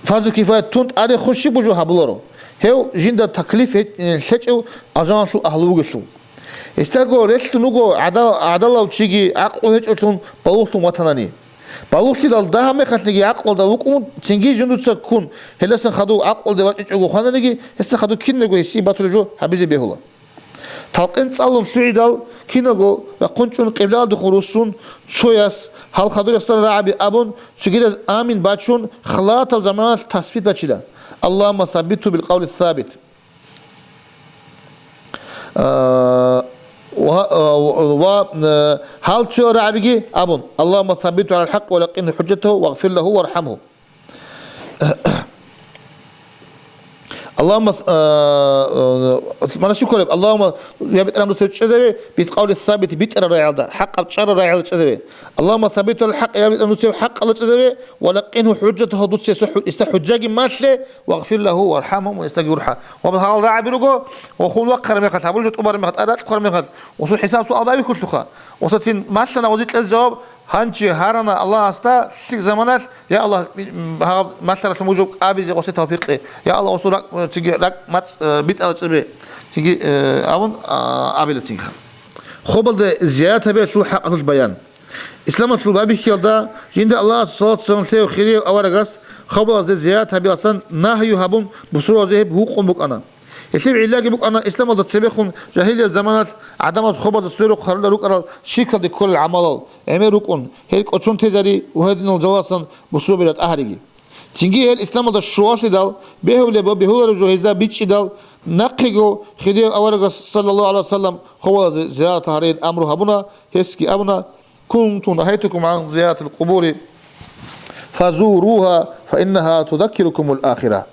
фарзу кифаят тун тӀаде хун щибго жо гьабуларо. Гьев жинда таклиф гье-, э, лъечӀев азаналъул агьлу вугелъул. Гьесдаго релълъун вуго гӀада-, гӀадалав чиги, гӀакълу гьечӀолъун балугълъун ватанани. Балугълъидал дагьаб мехалъниги гӀакълуялда вукӀун, цинги жундуца ккун, гьелдасан хадув гӀакълуялде вачӀичӀого хвананиги, гьесда хадув кинабго гьесие батулеб жо гьабизе бегьула. Талкъин цӀалун лъугӀидал киналго рахъун чӀун къиблаялдехун руссун, цояс, гьал хадур ясалъ рагӀаби абун, цогидаз амин бачун, халатаб заманалъ тасбит бачила: «Аллагьумма саббитгьу бил къавли сабит». А, ва, а, ва, а, гьал цоял рагӀабиги абун: «Аллагьумма саббитгьу гӀалал хӀакъ ва лакъинху хӀужжатагьу вагъфир лагьу вархӀамгьу». Аллагьумма, а, а, мана щиб кколеб? Аллагьумма, я БетӀергьан, дуца чӀезаве, бил къавли саббит, битӀараб рагӀиялда, хӀакъаб чӀараб рагӀиялда чӀезаве. Аллагьумма саббитгьу гӀалал хӀакъ, я БетӀергьан, дуца хӀакъалда чӀезаве, ва лакъинху хӀужжатагьу, дуца гьесда хӀу-, гьесда хӀужжаги малъе, вагъфир лагьу вархӀамгьу, мун гьесдаги урхӀа. Ва гьал рагӀаби руго, ва хун вахъараб мехалъ, гьабулеб жо тӀубараб мехалъ, тӀаде ракьулеб мехалъ, гъосул хӀисаб-суал байбихьулъулха. Гъосда цин малъана гъозе кьезе жаваб, гьанже гьарана Аллагьасда лъикӀ заманалъ: «Я Аллагь, м, гьаб малъаралъун бугеб жо кӀабизе гъосе тавфикъ кье. Я Аллагь, гъосул ракӀ, цинги ракӀ мацӀ, э, битӀараб чӀезабе, цинги», э, абун, а, абила цинги. Хобалда зиярат гьабиялъул хӀакъалъулъ баян. Исламалъул байбихьиялда жинда Аллагьасул салат-салам лъеяв хирияв аварагас хобалазде зиярат гьабиялдасан нагью гьабун, бусурбабазе гьеб гьукъун букӀана. Гьелъул гӀиллаги букӀана исламалда цебехун жагьилияб заманалъ гӀадамаз хобазда сверухъ гьарулел рукӀарал ширкалде кколел гӀамалал, гӀемер рукӀун, гьел кӀочон тезари ва гьединал жаласан бусурбаби ратӀа гьариги. Цинги гьел исламалда щулалъидал, бегьулеб ва бегьулареб жо гьезда бичӀчӀидал, нахъего хирияв аварагас, саллаллагьу гӀалайгьи ва саллам, хобалазде зиярат гьарейин амру гьабуна, гьесги абуна: «Кунту нагьайтукум гӀан зияратил къубури, фазуругьа, фаиннагьа тузаккирукумул ахира».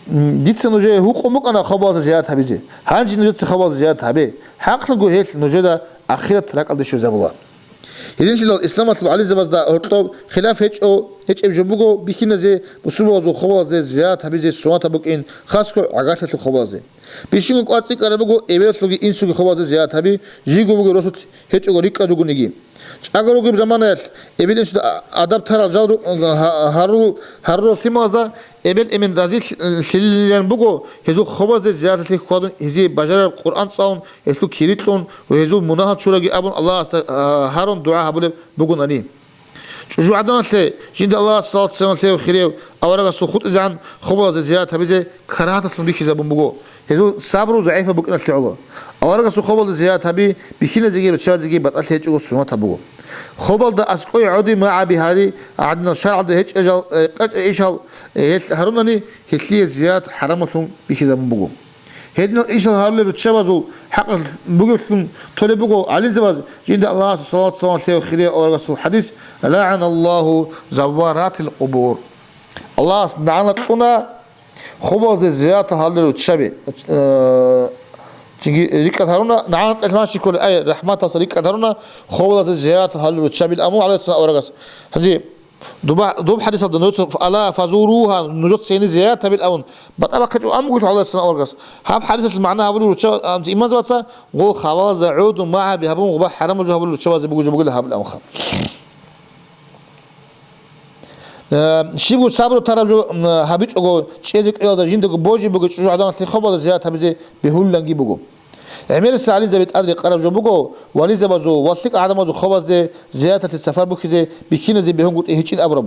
Дица нужее гьукъун букӀана хобалазда зиярат гьабизе. Гьанже нужеца хобалазда зиярат гьабе. ХӀакълъунго гьелъ нужеда ахират ракӀалде щвезабула. Гьединлъидал исламалъул гӀалимзабазда гьоркьоб хилаф гьечӀо, гьечӀеб жо буго бихьиназе бусурбабазул хобалазде зиярат гьабизе суннатаб букӀин, хасго гӀагарлъиялъул хобалазде. Бищунго кӀварцӀикӀкӀараб буго эбелалъулги инсулги хобалазде зиярат гьаби, жиго бугеб росулъ гьечӀого рикӀкӀад ругониги. ЧӀаго ругеб заманаялъ эбел-инсуда адаб тарал жал ру-, гьа-, гьарурал, гьарурал лъималазда эбел-эмен разилъилилан буго, гьезул хобазде зияраталъе хьвадун, гьезие бажарараб Къуръан цӀалун, гьелъул кири кьун ва гьезул мунагьал чураги абун Аллагьасда, а, гьарун дугӀа гьабулеб бугонани. ЧӀужугӀаданалъе жинда Аллагьас салат-салам лъеяв хирияв аварагасул хутӀизегӀан хобалазде зиярат гьабизе карагьаталъун бихьизабун буго, гьезул сабру загӀипаб букӀиналъе гӀоло. Аварагасул хобалда зиярат гьаби бихьиназеги руччабазеги батӀалъи гьечӀого суннатаб буго. Хобалда аскӀове гӀодине магӀаби гьари гӀадинал шаргӀалда гьечӀеб жал, э, кьечӀеб ишал, э, гьелъ гьарунани, гьелъие зиярат хӀарамлъун бихьизабун буго. Гьединал ишал гьарулел руччабазул хӀакъалъ бугеблъун толеб буго гӀалимзабаз жинда Аллагьасул салат-салам лъеяв хирияв аварагасул хадис: «ЛагӀаналлагьу завваратил къубур». Аллагьас нагӀана кьуна хобалазде зиярат гьарулел руччаби, э, цинги рикӀкӀад гьаруна, нагӀана кьелъ маши кколел, ай, рахӀматалдаса рикӀкӀад гьаруна хобалазде зиярат гьарулел руччаби, аму гӀалайгьиссалам аварагас. Гьанже Дуба-, доб хадисалда нужеца, «Ала фазуруха», нужеца гьенир зиярат гьабил абун, батӀа бахъичӀо амгулъ гьаласана аварагас. Гьаб хадисалъул магӀна гьабулев ручча-, а, имамзабаца, гъо хабалазда гӀодун магӀаби гьабун, гъоба хӀарамаб жо гьабулел руччабазе буго жо бугила гьабил абунха. Э, щибго сабру тараб жо, м, гьабичӀого, чӀезе кӀвелалда жиндаго божи бугев чӀужугӀаданалъе хабалда зиярат гьабизе бегьулиланги буго. ГӀемерисел гӀалимзаби тӀад рекъараб жо буго, вализабазул ва лъикӀал гӀадамазул хабазде зияраталъе сапар бухьизе бихьиназе бегьунгутӀи гьечӀин абураб.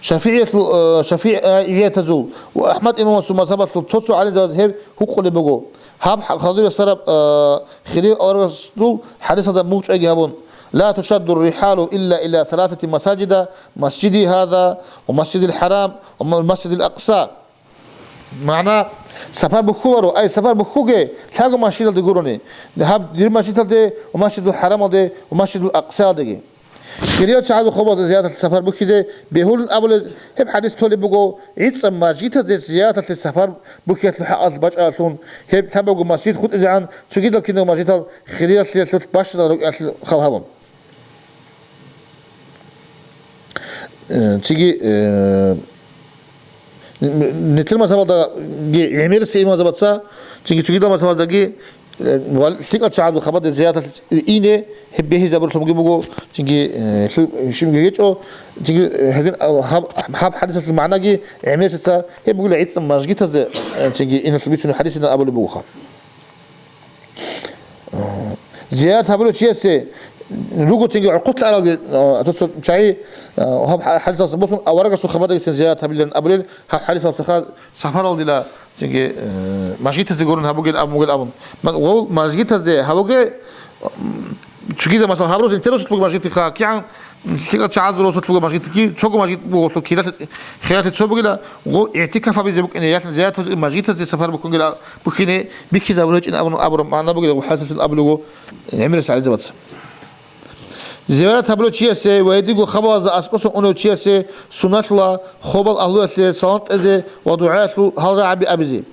ШафигӀиялъул, э, шафигӀиятазул ва АхӀмад имамасул мазгьабалъул цо-цо гӀалимзабаз гьеб гьукъулеб буго. Гьаб ха-, хадуб ясараб, э, хирияв аварагасул хадисалда мугъчӀвайги гьабун: «Ла тушадду рихӀалу илла иля саласати масаджида, масджиди гьаза ва масджидил хӀарам ва ма-, масджидил акъса». МагӀна, сапар бухьуларо, ай, сапар бухьуге, лъаго масжидалде гурони, гьаб дир масжидалде ва Масжидул ХӀарамалде ва Масжидул Акъсаялдеги. Хириял чагӀазул хабалда зияраталъе сапар бухьизе бегьулин абулеб гьеб хадис толеб буго, гӀицӀаб мажгитазде зияраталъе сапар бухьиялъул хӀакъалъулъ бачӀаралъун, гьеб лъабабго масжид хутӀизегӀан цогидал кинал мажгитал хириялъиялъулъ бащдал рукӀиналъул хал гьабун. Э, цинги, э, н-, н-, нилъер мазгьабалдаги гӀемерисел имамзабаца, цинги цогидал мазгьабаздаги, э, ва лъикӀал чагӀазул хабалде зияраталъе ине гьеб бегьизабуралъунги буго, цинги, э, лъу-, щибги гьечӀо, цинги, э, гьедин, а, гьаб, гьаб хадисалъул магӀнаги гӀемерисеца гьеб бугила гӀицӀаб мажгитазде, э, цинги иналъул бицунеб хадисилан абулеб бугоха. Зиярат гьабулев чиясе руго цинги гӀурхъулъ аралги, а, цо-цо чагӀи, а, гьаб хӀа-, хадисалдасан босун, аварагасул хабадагицин зиярат гьабилан абулел, гьаб хадисалдаса ха-, сапаралдила цинги, э, мажгитазде гурун гьабугел абун бугел абун. Ма-, гъов мажгитазде гьабуге, м, цогидал, масала, гьаб рос интеросулъ буго мажгитиха, кигӀан лъикӀал чагӀаз росулъ буго мажгитги, цого мажгит буго, хиралъ-, хиралъе цо бугила, гъо, игӀтикаф гьабизе букӀине, ялъ зиярат гьабизе мажгитазде сапар букӀунгила букӀине бихьизабуречӀин абун абураб магӀна бугила, гъо, хӀадисалъул абулего, гӀемерисел гӀалимзабаца. Зиярат гьабулев чиясе ва гьединго хабалазда аскӀосан унев чиясе сунналъула хабал агьлуялъе салам кьезе ва дугӀаялъул гьалрагӀаби абизе.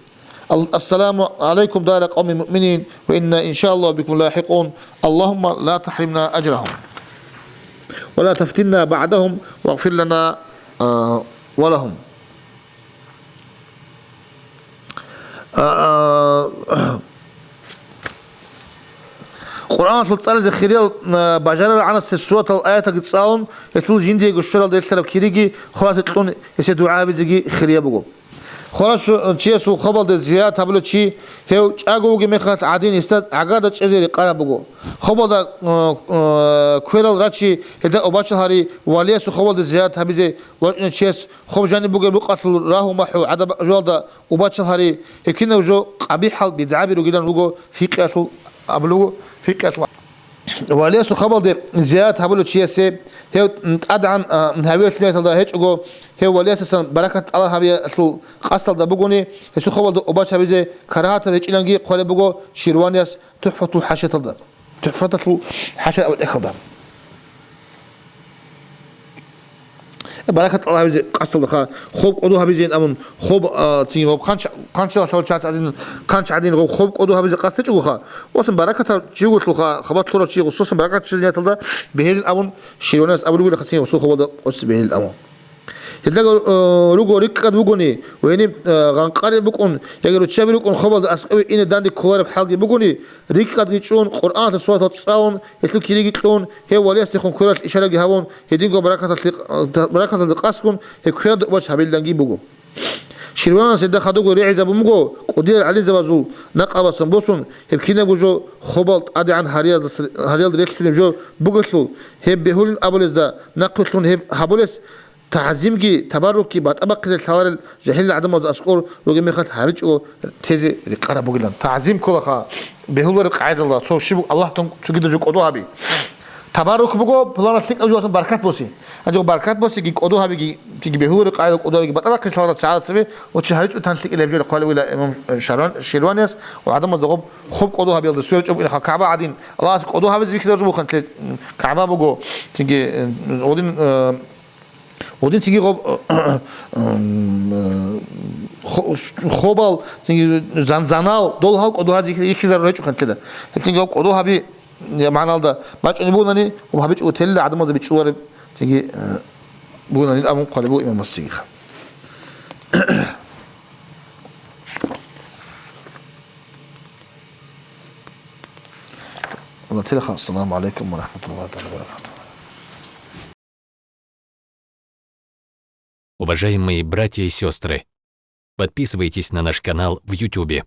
Ал-, Ассаламу гӀалайкум дара къавми муъминин, ва инна иншааллагьу бикум лагьикъун. Аллагьумма ла тахримна ажрагьум. Ва ла тафтинна багӀдагьум, вагъфир лана, а, ва лагьум. А, а, Къуръаналъул цӀализе хириял, а, бажараргӀанасеб суратал аяталги цӀалун, гьелъул жиндиего щвелалда релълъараб кириги хваразе кьун, гьесие дугӀа гьабизеги хирияб буго. Хварачу-, чиясул хабалде зиярат гьабулев чи, гьев чӀаго вугеб мехалъ гӀадин, гьесда гӀагарда чӀезе рекъараб буго. Хабалда, э, э, кверал рачи, гьелда обачал гьари, валиясул хабалде зиярат гьабизе вачӀунев чияс хаб жаниб бугеб рукъалъул рагьу-махӀу гӀадаб жоялда обачал гьари, гьеб кинаб жо къабихӀал бидгӀаби ругилан руго фикъиялъул, абулугу, фикъиялъул. Валиясул хабалде зиярат гьабулев чиясе гьев тӀадегӀан, а, гьавиялъул нияталда гьечӀого, гьев валиясдасан баракат тӀалаб гьабиялъул къасдалда бугони, гьесул хабалда обач гьабизе карагьатаб гьечӀиланги хъвалеб буго Ширванияс ТухӀфатул хӀашияталда, ТухӀфаталъул хӀашият абулеб тӀехьалда. Баракат тӀалаб гьабизе къасдалдаха, хоб кӀодо гьабизейин абун, хоб, а, цин гъоб хъанч-, хъанчалъ чагӀаз гӀадин, хъанч гӀадин гъоб хоб кӀодо гьабизе къасд гьечӀогоха. Ва сам баракатав чи вугелъулха, хабалъ лъурав чи гъосасан баракат чилнияталда бегьилин абун, Ширванияс абулеб бугелаха цин гъосул хабалда къосизе бегьилин абун. Гьелдаго, э, руго рикӀкӀад бугони ва гьениб, э, гъанкъараб букӀун яги руччаби рукӀун хабалда аскӀове ине данде кколареб хӀалги бугони, рикӀкӀадги чӀун, Къуръаналъул суратал цӀалун, гьелъул кириги кьун, гьев валиясдехун квералъ ишараги гьабун, гьединго баракаталъе-, баракаталда къасдгун гьеб квералда обач гьабиланги буго. Ширванас гьелда хадубго регӀизабун буго, кӀудиял гӀалимзабазул накъабасан босун, гьеб кинабго жо хабал тӀадегӀан гьариялдас-, гьариялда релълъунеб жо бугелъул, гьеб бегьулин абулезда нахъвилълъун гьеб гьабулес, тагӀзимги, табаррукги батӀа бахъизе лъаларел жагьилал гӀадамазда аскӀор ругеб мехалъ гьабичӀого тезе рекъараб бугилан. ТагӀзим кколаха бегьулареб къагӀидалда, цо щиб буго Аллагьтун цогидаб жо кӀодо гьаби. Табаррук буго, пуланас лъикӀаб жоялъун баркат боси. Гьанже баркат босиги кӀодо гьабиги, цинги бегьулареб къагӀидал кӀодо гьабиги батӀа бахъизе лъаларел сагӀаталда цебе, ва чи гьаричӀо тан лъикӀаб жо хъвалев вугила имам Шарван-, Ширванияс ва гӀадамазда гъоб хоб кӀодо гьабиялда сверчӀо букӀинеха КагӀба гӀадин. Аллагьас кӀодо гьабизе бихьизаб жо бугоха нилъер, м, КагӀба буго, цинги, э, гъодин, э, Гъодин цинги гъоб-, м, хо-, хобал, цинги зан-, занал, дол гьал кӀодо гьази йихьизарун гьечӀо хантеда. Цинги гъоб кӀодо гьаби, я, магӀналда бачӀунеб бугони, гъоб гьабичӀого телила гӀадамазда бичӀчӀулареб, цинги, э, бугони абун хъвалеб буго имам Муслимиха. Аллагь, телеханас, ассаламу алейкум ва рахматуллахи ва баракатух. Уважаемые братья и сестры, подписывайтесь на наш канал в Ютубе.